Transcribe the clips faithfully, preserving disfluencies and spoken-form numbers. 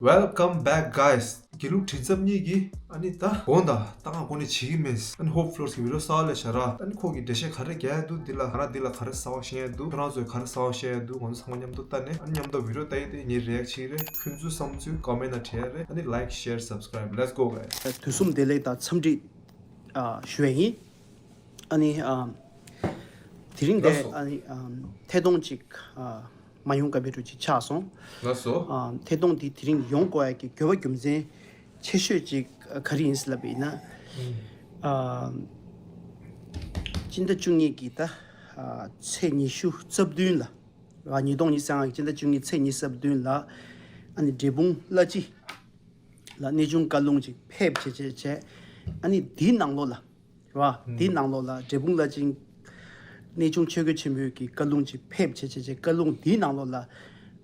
Welcome back, guys. དགེ་ལུགས་མགྲིན་ཚབ་གཉིས་ཀྱིས་ཨ་ནི་ད་དགོངས་དག་ད་ང་དགོངས་ནས་བྱེད་ཀྱི་མེད། ཨ་ནི་ཧོབ་ཕློར་གྱི་བི་ཌིའོ་གསར་པ་ལས་བྱ་ར། ཨ་ནི་ཁོ་གི་འགྲེལ་བཤད་ག་རེ་རྒྱག་ཡ་འདུག་འདི་ལ་ང་རང་འདི་ལ་ག་རེ་གསར་པ་ཤེས་ཡ་འདུག་ཁྱོད་རང་ཚོས་ག་རེ་གསར་པ་ཤེས་ཡ་འདུག་ང་ཚོ་ཚང་མ་མཉམ་དུ་ལྟ་ནས། ཨ་ནི་མཉམ་དུ་བི་ཌིའོ་ལྟ་ཡི་དེ་ངས་རི་ཨེག་བྱེད་ཀྱི་རེད། ཁྱོད་ཚོའི་བསམ་ཚུལ་ཀོ་མེན་ནང་བྲིས་ཡ་རེད། ཨ་ནི་ལའིག་ཤེར་སབ་སི་ཀ་རའིབ། Let's go, guys. དུས་གསུམ་བདེ་ལེགས་དང་འཚམས་འདྲི་ཨ་ཞུ་ཡ་ཡིན། ཨ་ནི་ཨ་དེ་རིང་འདི་ལགས་སོ། ཨ་ནི་ཨ་ཐད་གཏོང་ཅིག་ཨ་མ་ཡོང་ཀ་མེད་འགྲོ་ཅིག་ཆགས་སོང་། ལགས་སོ། ཨ་ཐད་གཏོང་འདི་དེ་རིང་ཡོང་དགོས་ཡ་གི་དགོས་པ་རྒྱུ་མཚན་ཆེ་ཤོས་ཅིག་ག་རེ་ཡིན་ཟེར་ལབ་པ་ཡིན་ན། ཨ་སྤྱི་ཟླ་བཅུ་གཉིས་ཀྱི་ད་ཨ་ཚེས་ཉི་ཤུ་རྩ་བདུན་ལ། ཨ་ཉིས་སྟོང་ཉི་ཤུ་རྩ་ལྔ་གི་སྤྱི་ཟླ་བཅུ་གཉིས་ཚེས་ཉི་ཤུ་རྩ་བདུན་ལ་ཨ་ནི་འབྲས་སྤུངས་བླ་སྤྱི་ལ་གནས་ཆུང་བཀའ་ལུང་ཅིག་ཕེབས་བྱས་བྱས་བྱས། ཨ་ནི་འདིའི་ནང་ལོགས་ལ། རེད་བ། ཨུམ། འདིའི་ནང་ལོགས་ལ་འབྲས་སྤུངས་བླ་སྤྱི་གནས་ཆུང་ཆོས་རྒྱལ་ཆེན་པོའི་གི་བཀའ་ལུང་ཅིག་ཕེབས་བྱས་བྱས་བྱས། བཀའ་ལུང་འདིའི་ནང་ལོགས་ལ་ཨ་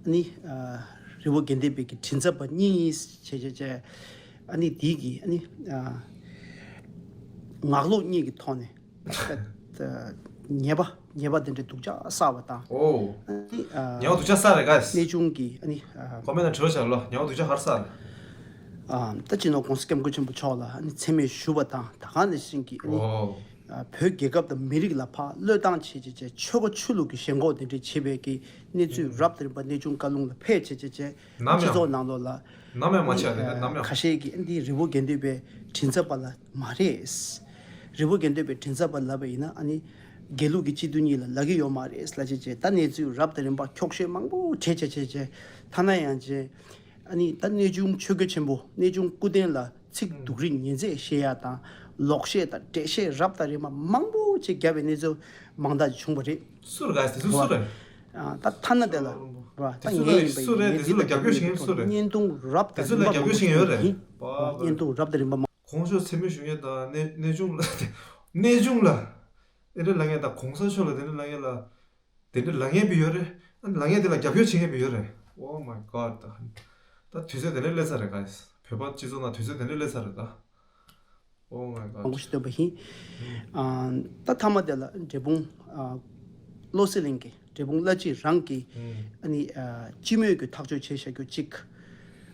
ནི་ཨ་རི་བོ་དགེ་ལྡན་པའི་གི་མགྲིན་ཚབ་པ་གཉིས་བྱས་བྱས་བྱས། ཨ་ནི་འདིའི་གི་ཨ་ནི་ཨ་ངག་ལོག་གཉིས་ཀྱི་ཐོག་ནས་ཉེས་པ་ཉེས་པ་དེ་འདྲའི་སྡུག་ཅག་བསགས་པ་དང་། ཨོ། ཨ་ནི་ཨ་ཉེས་པ་སྡུག་ཅག་བསགས་རེད་ག། གནས་ཆུང་གི་ཨ་ནི་ཨ་ཁོ་མེད་ན་བྲོས་བྱ་ལོ། ཉེས་པ་སྡུག་ཅག་ག་རེ་བསགས་རེད། ཨ་ད་ཅི་ནོ་༸གོང་ས་༸སྐྱབས་མགོན་ཆེན་པོ་མཆོག་ལ་ཨ་ནི་མཚན་སྨད་ཞུ་བ་དང་། ད་ག་ནང་བཞིན་གྱི་ཨ་ནི་ཨོ། ཨ་བོད་རྒྱལ་ཁབ་དང་མི་རིགས་ལ་ཕར་བློས་བཏང་བྱས་བྱས་བྱས། ཆོལ་ཁ་ཆོས་ལུགས་ཀྱི་ཞེན་ཁོག་དེ་འདྲས་བྱེད་པའི་གི་གནས་ཚུལ་ཨུམ། རབ་དང་རིམ་པ་གནས་ཆུང་བཀའ་ལུང་ལ་ཕེབས་བྱས་བྱས་བྱས། ནམ་ཡང་སྤྱི་ཚོགས་ནང་ལོགས་ལ་ནམ་ཡང་མ་ཆགས་རེད། ཨ་ནམ་ཡང་ཁ་ཤས་ཀྱིས་ཨ་འདི་རི་བོ་དགེ་ལྡན་པའི་མགྲིན་ཚབ་པ་ལ་མ་རེད། རི་བོ་དགེ་ལྡན་པའི་མགྲིན་ཚབ་པ་ལབ་པ་ཡིན་ན་ཨ་ནི་དགེ་ལུགས་ཀྱི་སྤྱི་འཐུས་གཉིས་ལ་ལབ་ཀྱི་ཡོད་མ་རེད་ལབ་བྱས་བྱས། ད་གནས་ཚུལ་རབ་དང་རིམ་པ་འཁྱོག་བཤད་མང་པོ་བྱས་བྱས་བྱས་བྱས། ཐ་ན་ཡང་བྱས་ཨ་ནི་ད་གནས་ཆུང་ཆོས་རྒྱལ་ཆེན་པོ་གནས་ཆུང་སྐུ་རྟེན་ལ་ཚིག་སྡུག་རིགས་ཉེས་འཛེགས་བཤད་ཡ་དང་ལོག་བཤད་དང་འགྲེལ་བཤད་རབ་དང་རིམ་པ་མང་པོ་ཅིག་བརྒྱབ་པའི་གནས་ཚུལ་མང་དག་ཅིག་བྱུང་བ་རེད། སུ་རེད་ག། དེ་ཚོ་སུ་རེད། ཨ་ད་ཐ་ན་དེ་ལ་རེད་བ། ད་དེ་ཚོ་ངས་ལ་ཡིན་པ་སུ་ཡིན་རེད། ངས་དེ་འདི་ཚོ་ལ་ལ་རྒྱབ་སྐྱོར་བྱེད་མཁན་སུ་རེད། བརྙན་ཐུང་རབ་དང་རིམ་པ་མང་པོ་ཞིག་ཡིན། བརྙན་ཐུང་རབ་དང་རིམ་པ་མང་། གོང་ཞུས་ཚེ་མི་ཞུ་མཁན་དང་གནས་གནས་ཆུང་ལ་གནས་ཆུང་ལ་དེ་འདྲ་ལབ་མཁན་དང་གོང་ས་མཆོག་ལ་དེ་འདྲ་ལབ་མཁན་ལ་དེ་འདྲ་ལབ་མཁན་བི་ཡོད་རེད། ཨ་ནི་ལབ་མཁན་དེ་ལ་རྒྱབ་སྐྱོར་བྱེད་མཁན་བི་ཡོད་རེད། Oh my god. ད་ད་དུས་ཚོད་དེ་འདྲ་སླེབས་ཚར་རེད་ག། བོད་པ་སྤྱི་ཚོགས་ནང་དུས་ཚོད་དེ་འདྲ་སླེབས་ཚར་རེད་ད། Oh my god. མང་པོ་ཞིག་བཏོན་པ་ཡིན། ཨ་ད་མཐའ་མ་དེ་ལ་འབྲས་སྤུངས་ཨ་བློ་གསལ་གླིང་གི་འབྲས་སྤུངས་བླ་སྤྱི་རང་གིས་ཨ་ནི་ཨ་སྤྱི་མོས་ཀྱི་ཐག་གཅོད་བྱས་བཞག་རྒྱུ་གཅིག་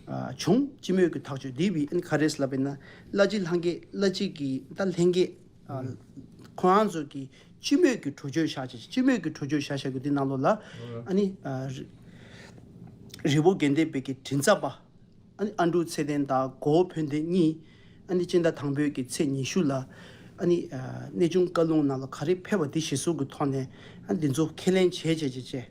ཨ་བྱུང་། སྤྱི་མོས་ཀྱི་ཐག་གཅོད་འདི་བི་ཨ་ནི་ག་རེ་ལབ་པ་ཡིན་ན། བླ་སྤྱི་ལྷན་རྒྱས་བླ་སྤྱི་གི་ད་ལྷན་རྒྱས་ཨ་ཁོ་རང་ཚོ་གི་སྤྱི་མོས་ཀྱི་གྲོས་ཆོད་བཞག་བྱས། སྤྱི་མོས་ཀྱི་གྲོས་ཆོད་བཞག་བཞག་རྒྱུ་འདི་ནང་ལོགས་ལ་ཨ་ནི་ཨ་རི་རི་བོ་དགེ་ལྡན་པའི་གི་མགྲིན་ཚབ་པ་ཨ་ནི་ཨ་འབྲུག་ཚེ་བརྟན་དང་གོ་བོ་ཕན་བདེ་གཉིས་ཨ་ནི་སྤྱི་ཟླ་དང་པོའི་གི་ཚེས་ཉི་ཤུ་ལ་ཨ་ནི་ཨ་གནས་ཆུང་བཀའ་ལུང་ནང་ལ་ག་རེ་ཕེབས་པ་དེ་གཞིར་བཟུང་གི་ཐོག་ནས་ཨ་འདི་ཚོ་ཁས་ལེན་བྱས་བྱས་བྱས་བྱས་རེད་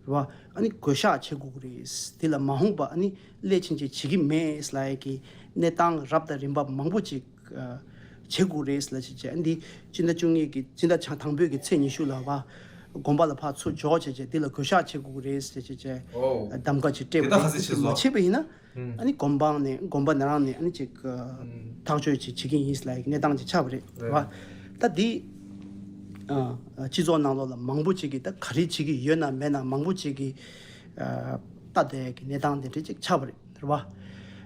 བ། ཨ་ནི་གུས་ཞབས་བྱེད་དགོས་ཀྱི་རེད། དེ་ལ་མ་འོངས་པ་ཨ་ནི་སླད་ཕྱིན་ཆད་བྱེད་ཀྱི་མེད་ལབ་ཡ་གི་གནས་སྟངས་རབ་དང་རིམ་པ་མང་པོ་ཅིག་ཨ་བྱེད་དགོས་རེད་ལབ་བྱས་བྱས། ཨ་འདི་སྤྱི་ཟླ་བཅུ་གཉིས་ཀྱི་སྤྱི་ཟླ་ཆ་དང་པོའི་གི་ཚེས་ཉི་ཤུ་ལ་བ་དགོན་པ་ལ་ཕར་ཚུར་འབྱོར་བྱས་བྱས་འདི་ལ་གུས་ཞབས་བྱེད་དགོས་རེད་ཟེར་བྱས་བྱས། ཨོ། གདམ་ག་ཅིག་དེ་སྤྲད་ད་པ་ཁ་རེད། ཤས་ཆེ་དེ་མ་སོང་། བྱས་པ་ཡིན་ན་ཨུམ། ཨ་ནི་དགོན་པ་ནས་དགོན་པ་ནང་ནས་ཨ་ནི་ཅིག་ཨུམ། ཐག་གཅོད་ཅིག་བྱེད་ཀྱི་ཡིན་ལབ་ཡ་གི་གནས་སྟངས་ཅིག་ཆགས་པ་རེད། རེད་བ། ད་འདི་ཨ་སྤྱི་ཚོགས་ནང་ལོགས་ལ་མང་པོ་ཅིག་གིས་ད་ག་རེ་བྱེད་ཀྱི་ཡོད་ན་མེད་ན་མང་པོ་ཅིག་གིས་ཨ་ལྟ་བསྡད་ཡ་གི་གནས་སྟངས་དེ་འདྲ་ཅིག་ཆགས་པ་རེད། རེད་བ།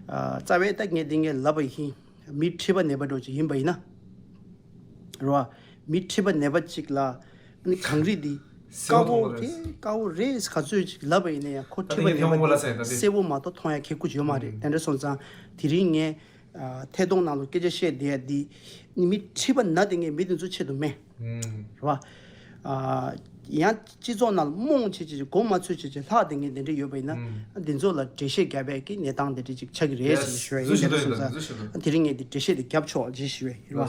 ཨ་རྩ་བའི་ད་ངས་འདི་ངས་ལབ་པ་ཡིན། མི་མཁྲིས་པ་ནད་པ་འདྲ་ཅིག་ཡིན་པ་ཡིན་ན། རེད་བ། མི་མཁྲིས་པ་ནད་པ་ཅིག་ལ་ཨ་ནི་གངས་རི་འདི་དཀར་པོ་གི་དཀར་པོ་རེད་ག་ཚོད་ཅིག་ལབ་པ་ཡིན་ན་ཡང་ཁོ་མཁྲིས་པ་ནད་པ་འདི་སེར་པོ་མ་གཏོགས་མཐོང་ཡ་ཁེ་ཁུ་ཡོད་མ་རེད། དེ་འདྲ་སོང་ཙང་དེ་རིང་ངས་ཨ་ཐད་གཏོང་ནང་ལ་སྐད་ཆ་བཤད་བསྡད་ཡ་འདི་མི་མཁྲིས་པ་ན་དེ་ངས་མི་དེ་ཚོ་ཆེད་དུ་མེད། རེད་བ། ཨ་ཡང་སྤྱི་ཚོགས་ནང་ལ་རྨོངས་བྱེད་བྱེད་མགོ་མ་ཚོས་བྱེད་བྱེད་ལྷག་དེ་ངས་དེ་འདྲ་ཡོད་པ་ཡིན་ན་ཨ་འདི་ཚོ་ལ་འགྲེལ་བཤད་རྒྱབ་པའི་གི་གནས་སྟངས་དེ་འདྲ་ཅིག་ཆགས་ཀྱི་རེད་ཟེར་ཞུ་ཡ་ཡིན། དེ་འདྲ་སོང་ཙང་དེ་རིང་ངས་དེ་འགྲེལ་བཤད་དེ་རྒྱབ་ཆོག་ཅེས་ཞུ་ཡ་ཡིན། རེད་བ།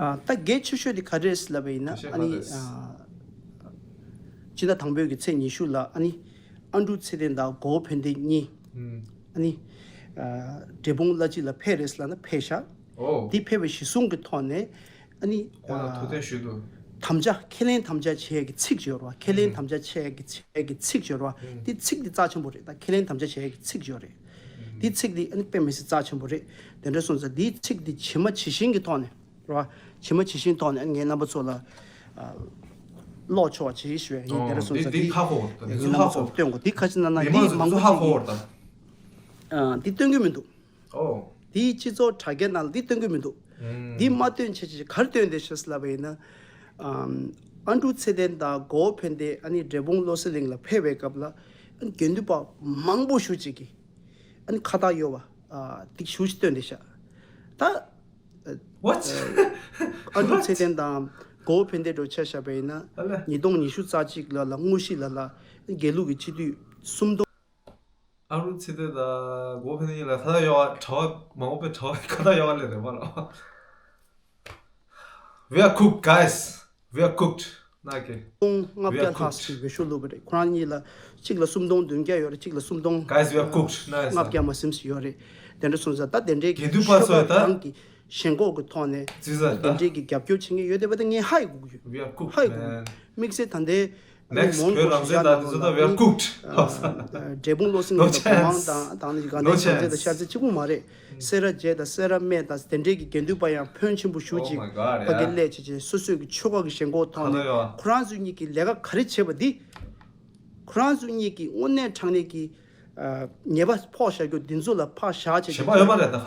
ཨ་ད་གལ་ཆེ་ཤོས་དེ་ག་རེ་རེད་ལབ་པ་ཡིན་ན་ཨ་ནི་ཨ་སྤྱི་ཟླ་དང་པོའི་གི་ཚེས་ཉི་ཤུ་ལ་ཨ་ནི་ཨ་འབྲུག་ཚེ་བརྟན་དང་གོ་བོ་ཕན་བདེ་གཉིས་ཨ་ནི་ཨ་འབྲས་སྤུངས་བླ་སྤྱི་ལ་ཕེབས་རེད་ལབ་ན་ཕེབས་ཤག་འདི་ཕེབས་པའི་གཞི་བཟུང་གི་ཐོག་ནས་ཨ་ནི་ཁོང་ལ་ཐུགས་གཏན་ཞུས་འདུག་དམ་བཅའ་ཁས་ལེན་དམ་བཅའ་བྱེད་ཡས་ཀྱི་ཚིག་ཅིག་ཡོད་རེད་བ། ཁས་ལེན་དམ་བཅའ་བྱེད་ཡས་ཀྱི་ཚིག་ཅིག་ཡོད་རེད་བ། འདི་ཚིག་འདི་རྩ་ཆེན་པོ་རེད། ད་ཁས་ལེན་དམ་བཅའ་བྱེད་ཡས་ཀྱི་ཚིག་ཅིག་ཡོད་རེད། འདི་ཚིག་འདི་ཨ་ནི་དཔེ་མི་སྲིད་རྩ་ཆེན་པོ་རེད། དེ་འདྲ་སོང་ཙང་འདིའི་ཚིག་འདི་ཇི་མ་ཇི་བཞིན་གྱི་ཐོག་ནས་རེད་བ། ཇི་མ་ཇི་བཞིན་ཐོག་ནས་ཨ་ནི་ངས་རྣམ་པ་ཚོ་ལ་ཨ་ཀློག་ཆོག་ཅེས་ཞུ་ཡས་ཡིན། དེ་འདྲ་སོང་ཙང་འདི་ངས་རྣམ་པ་ཚོ་ལ་སྟོན་དགོས། འདི་ག་ཅི་ན་ན་འདི་མང་པོ་ཅིག་གིས་འདི་སྟོན་གྱི་མི་འདུག་ཨོ། འདིའི་སྤྱི་ཚོགས་དྲ་རྒྱ་ནང་ལ་འདི་སྟོན་གྱི་མི་འདུག་འདི་མ་སྟོན་བྱས་བྱས་ག་རེ་སྟོན་བསྡད་ཤག་ལབ་པ་ཡིན་ན། ཨ་འབྲུག་ཚེ་བརྟན་དང་གོ་བོ་ཕན་བདེ་ཨ་ནི་འབྲས་སྤུངས་བློ་གསལ་གླིང་ལ་ཕེབས་པའི་སྐབས་ལ་དགེ་འདུན་པ་མང་པོ་ཞེ་ཅིག་གིས་ ཨ་ནི་ཁ་བཏགས་གཡོ་བ་ཨ་ཏིག་ཞུ་ཞིག་བཏོན་བསྡད་ཤག་ད་What? ཨ་འབྲུག་ཚེ་བརྟན་དང་གོ་བོ་ཕན་བདེ་འགྲོ་ཆ་བཞག་པ་ཡིན་ན། ཨ་ལས། ཉིས་སྟོང་ཉི་ཤུ་རྩ་གཅིག་ལ་ལ་དངོས་གཞི་ལ་ལ་དགེ་ལུགས་ཀྱི་སྤྱི་འཐུས་སུམ་སྟོང་ཨ་རུ་ཚེ་བརྟན་དང་གོ་བོ་ཕན་བདེ་གཉིས་ལ་ཁ་བཏགས་གཡོ་བ་གྲྭ་བ་མང་པོ་པའི་གྲྭ་བ་ཁ་བཏགས་གཡོ་བ་ལས་རེད་པ་ལ། We are cooked, guys. We are cooked. ན་གི་སྟོང་ལྔ་བརྒྱ་ལྷག་ཅིག་འོས་ཤོག་བླུགས་པ་རེད། ཁོ་རང་གཉིས་ལ་གཅིག་ལ་སུམ་སྟོང་བདུན་བརྒྱ་ཡོད་རེད། གཅིག་ལ་སུམ་སྟོང་Guys, we are cooked. ལྔ་བརྒྱ་མ་ཟིན་ཞིག་ཡོད་རེད། དེ་འདྲ་སོང་ཙང་ད་དེ་འདྲའི་གི་དགེ་འདུན་པ་ཚོས་ད་ཆོལ་ཁ་རང་གི་ཞེན་ཁོག་གི་ཐོག་ནས་ཙི་ཙི་ད་དེ་འདྲའི་གི་རྒྱབ་སྐྱོར་བྱེད་མཁན་ཡོད་བསྡད་པ་ད་ངས་ཧ་ཡི་གོ་གི་ཡོད། We are cooked, ཧ་ཡི་གོ་གི man. དམིགས་བསལ་ད་ལྟའི་Next, མོན་བོད་རང་བཙན་དང་དེ་ཚོ་ད་we are cooked. འབྲས་སྤུངས་བློ་སེང་གི་གོ་མང་དང་དང་ནི་ག་ནས་བྱང་རྩེ་དང་ཤར་རྩེ་གཅིག་པུ་མ་རེད། སེ་ར་བྱེས་དང་སེ་ར་སྨད་དང་དེ་འདྲའི་གི་དགེ་འདུན་པ་ཡང་ཕོན་ཆེན་པོ་ཞུ་ཅིག་ཕ་གི་སླེབས་བྱས་བྱས་སོ་སོའི་གི་ཆོལ་ཁ་གི་ཞེན་ཁོག་ཐོག་ནས་ཁོ་རང་ཚོ་གཉིས་ཀྱི་ལས་ཀ་ག་རེ་བྱས་པ་འདི། ཁོ་རང་ཚོ་གཉིས་ཀྱི་དངོས་གནས་དྲང་གནས་ཀྱི་ཉེས་པ་ཕོག་བཞག་རྒྱུ་འདི་ཚོ་ལ་ཕར་བཞག་བྱས་བྱས་ཁོ་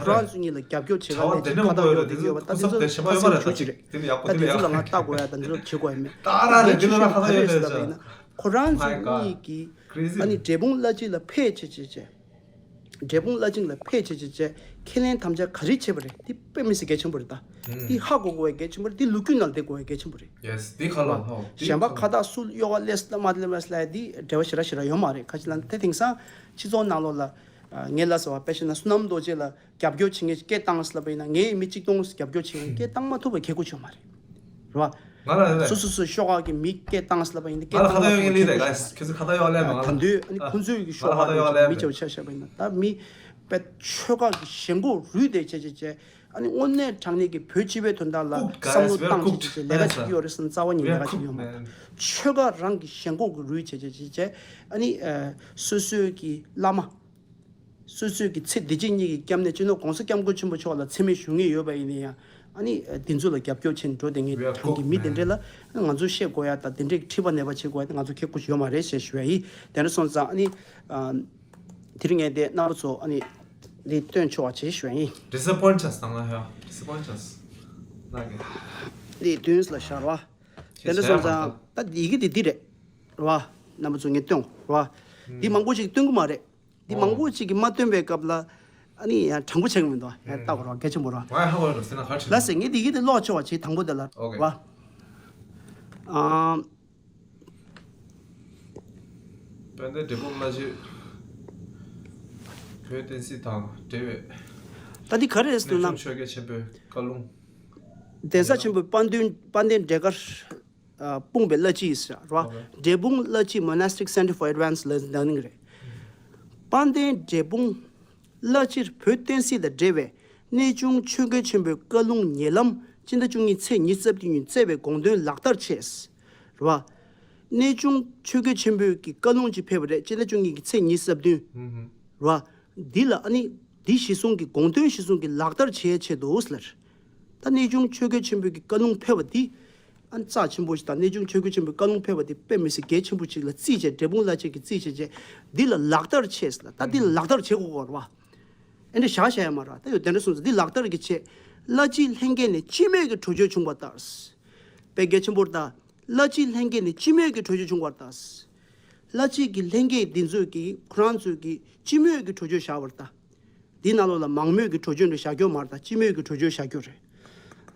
རང་ཚོ་གཉིས་ལ་རྒྱབ་སྐྱོར་བྱེད་ག་ལས་ཀ་ད་འདི་ཚོ་ཁ་ཐག་ཡོད་དེ་ཡོད་པ་ད་འདི་ཚོ་ཁ་སེམས་ཞུ་ཅིག་རེད། ད་འདི་ཚོ་ལ་ང་ལྟ་དགོས་ཡ་ད་འདི་ཚོ་བྱེད་དགོས་ཡ་མེད། ད་རང་རེད་འདི་ལ་ཁ་ཐག་ཡོད་དེ་ཟེར་ཁོ་རང་ཚོ་གཉིས་ཀྱི་ཨ་ནི་འབྲས་སྤུངས་བླ་སྤྱི་ལ་ཕེབས་བྱས་བྱས་བྱས། འབྲས་སྤུངས་བླ་སྤྱི་ལ་ཕེབས་བྱས་བྱས་བྱས་ཁས་ལེན་དམ་བཅའ་ག་རེ་བྱས་པ་རེད། འདི་དཔེ་མི་སྲིད་གལ་ཆེན་པོ་རེད་ད། འདི་ཧ་གོ་དགོས་པའི་གལ་ཆེན་པོ་རེད། འདི་ལོ་རྒྱུས་ནང་བསྡད་དགོས་པའི་གལ་ཆེན་པོ་རེད། Yes, འདི་ཁ་ལོ་ཧོ། གཞན་པ་ཁ་བཏགས་སུ་གཡོ་བ་སླེབས་སླེབས་མ་སླེབས་མ་སླེབས་འདི་འབྲེལ་བ་ཞེ་དྲག་ཞེ་དྲག་ཡོད་མ་རེད། ཁ་ཅིག་ལ་དེ་དེང་སང་སྤྱི་ཚོགས་ནང་ལོགས་ལ་ངས་ལ་ཟེར་བ་དཔེ་བཤད་ན་བསོད་ནམས་རྡོ་རྗེ་ལ་རྒྱབ་སྐྱོར་བྱེད་མཁན་སྐད་བཏང་ཟེར་ལབ་པ་ཡིན་ན་ངས་མི་གཅིག་སྟོང་རྒྱབ་སྐྱོར་བྱེད་མཁན་སྐད་བཏང་མ་ཐུབ་པའི་ཁེ་ཁུ་ཆོད་མ་རེད། རེད་བ། ང་ལ་རེད། སོ་སོ་སོའི་ཤོག་ཁག་གི་མི་སྐད་བཏང་ཟེར་ལབ་པ་ཡིན་ན་སྐད་ང་ལ་བཏང་མ་ཁ་ཐག་ཡོད་ཐུབ་ངེས་ལི་རེད་ཁེ་ཁུ་ཆོད་མ་རེད། ག་ད་དུས་ཨ་ནི་ཁོང་ཚོའི་གི་ཤོག་ཁག་ལ་ཁ་ཐག་ཡོད་ལི་མི་རེད། བྱ་བ་ཆ་བཞག་པ་ཡིན་ན་ད་མི་དཔེ་ཆོལ་ཁག་གི་ཞེན་ཁོག་རུས་དེ་བྱས་བྱས་བྱས་ཨ་ནི་དངོས་གནས་དྲང་གནས་ཀྱི་བོད་སྤྱི་པའི་དོན་དག་ལ་བསམ་བློ་བཏང་བྱས་བྱས་ལས་ཀ་བྱེད་ཀྱི་ཡོད་རེད་བསམ་རྩ་བ་ཉིད་ལས་ཀ་བྱེད་ཀྱི་ཡོད་མ་རེད། ཆོལ་ཁག་རང་གི་ཞེན་ཁོག་གི་རུས་བྱས་བྱས་བྱས་བྱས་ཨ་ནི་སོ་སོའི་གི་བླ་མ། སོ་སོའི་གི་ཚེ་འདི་ཕྱི་གཉིས་ཀྱི་སྐྱབས་གནས་སྤྱི་ནོར་༸གོང་ས་༸སྐྱབས་མགོན་ཆེན་པོ་མཆོག་ལ་མཚན་སྨད་ཞུ་ངེས་ཡོད་པ་ཡིན་ན་ཡང་ཨ་ནི་འདི་ཚོ་ལ་རྒྱབ་སྐྱོར་བྱེད་འགྲོ་བསྡད་ངེས་དྲང་གི་མི་དེ་འདྲས་ལ་ང་ཚོ་བཤད་དགོས་ཡ་དང་དེ་འདྲས་ཀྱི་ཁྲི་པ་ནད་པ་བྱེད་དགོས་ཡ་དེ་ང་ཚོ་ཁེ་ཁུ་ཡོད་མ་རེད་ཞེས་ཞུ་ཡ་ཡིན། དེ་འདྲ་སོང་ཙང་ཨ་ནི་དེ་རིང་ངས་དེ་རྣམ་པ་ཚོ་ཨ་ནི་འདི་སྟོན་ཆོག་པ་བྱེད་ཞུ་ཡ་ཡིན། Disappoint་བྱས་སོང་ང་ཧ་Disappoint་བྱས་ན་གི་འདི་དུས་ལ་ཤར་བ་དེ་འདྲ་སོང་ཙང་ད་ཡི་གེ་དེ་འདི་རེད་རེད་བ། རྣམ་པ་ཚོ་ངས་སྟོན་རེད་བ། འདི་མང་པོ་ཞིག་སྟོན་གི་མ་རེད། འདི་མང་པོ་ཅིག་གིས་མ་སྟོན་པའི་སྐབས་ལ་ཨ་ནི་ཡང་དྲང་པོ་བྱེད་ཀྱི་མི་འདུག་ཡང་ལྟ་དགོས་རེད་གལ་ཆེན་པོ་རེད། ང་ཧ་གོ་རེད་ཟེར་ན་ག་ཆེ། ལ་ཟེར་ངས་འདི་གི་དེ་ཀློག་ཆོག་པ་བྱེད་དང་པོ་དེ་ལ་Okay. རེད་བ། ཨམ། དཔལ་ལྡན་འབྲས་སྤུངས་བླ་སྤྱི་བོད་བསྟན་སྲིད་དང་འབྲེལ་བའི་ད་འདི་ག་རེ་རེད་ཟེར་ན། གནས་ཆུང་ཆོས་རྒྱལ་ཆེན་པོའི་བཀའ་ལུང་། གདན་ས་ཆེན་པོའི་དཔལ་ལྡན་དཔལ་ལྡན་འབྲས་དཀར། ཨ་སྤུངས་པའི་བླ་སྤྱི་ཡིས་ར། འབྲས་སྤུངས་བླ་སྤྱི་Monastic Centre for Advanced Learning་རེད། དཔལ་ལྡན་འབྲས་སྤུངས་བླ་སྤྱིར་བོད་བསྟན་སྲིད་དང་འབྲེལ་བའི་གནས་ཆུང་ཆོས་རྒྱལ་ཆེན་པོའི་བཀའ་ལུང་ཉེ་ལམ་སྤྱི་ཟླ་བཅུ་གཉིས་ཚེས་ཉི་ཤུ་རྩ་བདུན་ཉིན་བསྩལ་བའི་དགོངས་དོན་ལག་བསྟར་ཆེད། ར། གནས་ཆུང་ཆོས་རྒྱལ་ཆེན་པོའི་གི་བཀའ་ལུང་ཅིག་ཕེབས་པ་རེད་སྤྱི་ཟླ་བཅུ་གཉིས་ཀྱི་ཚེས་ཉི་ཤུ་རྩ་བདུན། ར། འདི་ལ་ཨ་ནི་འདི་གཞི་བཟུང་གི་དགོངས་དོན་གཞི་བཟུང་གི་ལག་བསྟར་བྱེད་ཆེད་དུ་ལར། ད་གནས་ཆུང་ཆོས་རྒྱལ་ཆེན་པོའི་གི་བཀའ་ལུང་ཕེབས་པ་འདི། ཨ་ནི་རྩ་ཆེན་པོ་ཞིག་དང་གནས་ཆུང་ཆོས་རྒྱལ་ཆེན་པོའི་བཀའ་ལུང་ཕེབས་པ་འདི་དཔེ་མི་སྲིད་གལ་ཆེན་པོ་ཅིག་ལ་བརྩིས་བྱས་འབྲས་སྤུངས་བླ་སྤྱི་གིས་བརྩིས་བྱས་བྱས་འདི་ལ་ལག་བསྟར་ཆེད་ལ་ད་འདི་ལ་ལག་བསྟར་བྱེད་དགོས་གོ་ར་བ། ཨེ་འདྲ་བཞག་བཞག་ཡ་མ་ར་ད་ཡོད་དེ་འདྲ་སོང་ཙང་འདི་ལག་བསྟར་གྱི་ཆེད་བླ་སྤྱི་ལྷན་རྒྱས་ནས་སྤྱི་མོས་ཀྱི་གྲོས་ཆོད་བྱུང་བ་ལྟར། དཔེ་གལ་ཆེན་པོ་རེད་ད། བླ་སྤྱི་ལྷན་རྒྱས་ནས་སྤྱི་མོས་ཀྱི་གྲོས་ཆོད་བྱུང་བ་ལྟར། བླ་སྤྱི་གི་ལྷན་རྒྱས་འདི་ཚོས་ཀྱི་ཁོ་རང་ཚོས་ཀྱི་སྤྱི་མོས་ཀྱི་གྲོས་ཆོད་བཞག་པ་རེད་ད། འདི་ནང་ལོགས་ལ་མང་མོས་ཀྱི་གྲོས་ཆོད་འདྲ་བཞག་རྒྱུ་མ་རེད་ད་སྤྱི་མོས་ཀྱི་གྲོས་ཆོད་བཞག་རྒྱུ་རེད།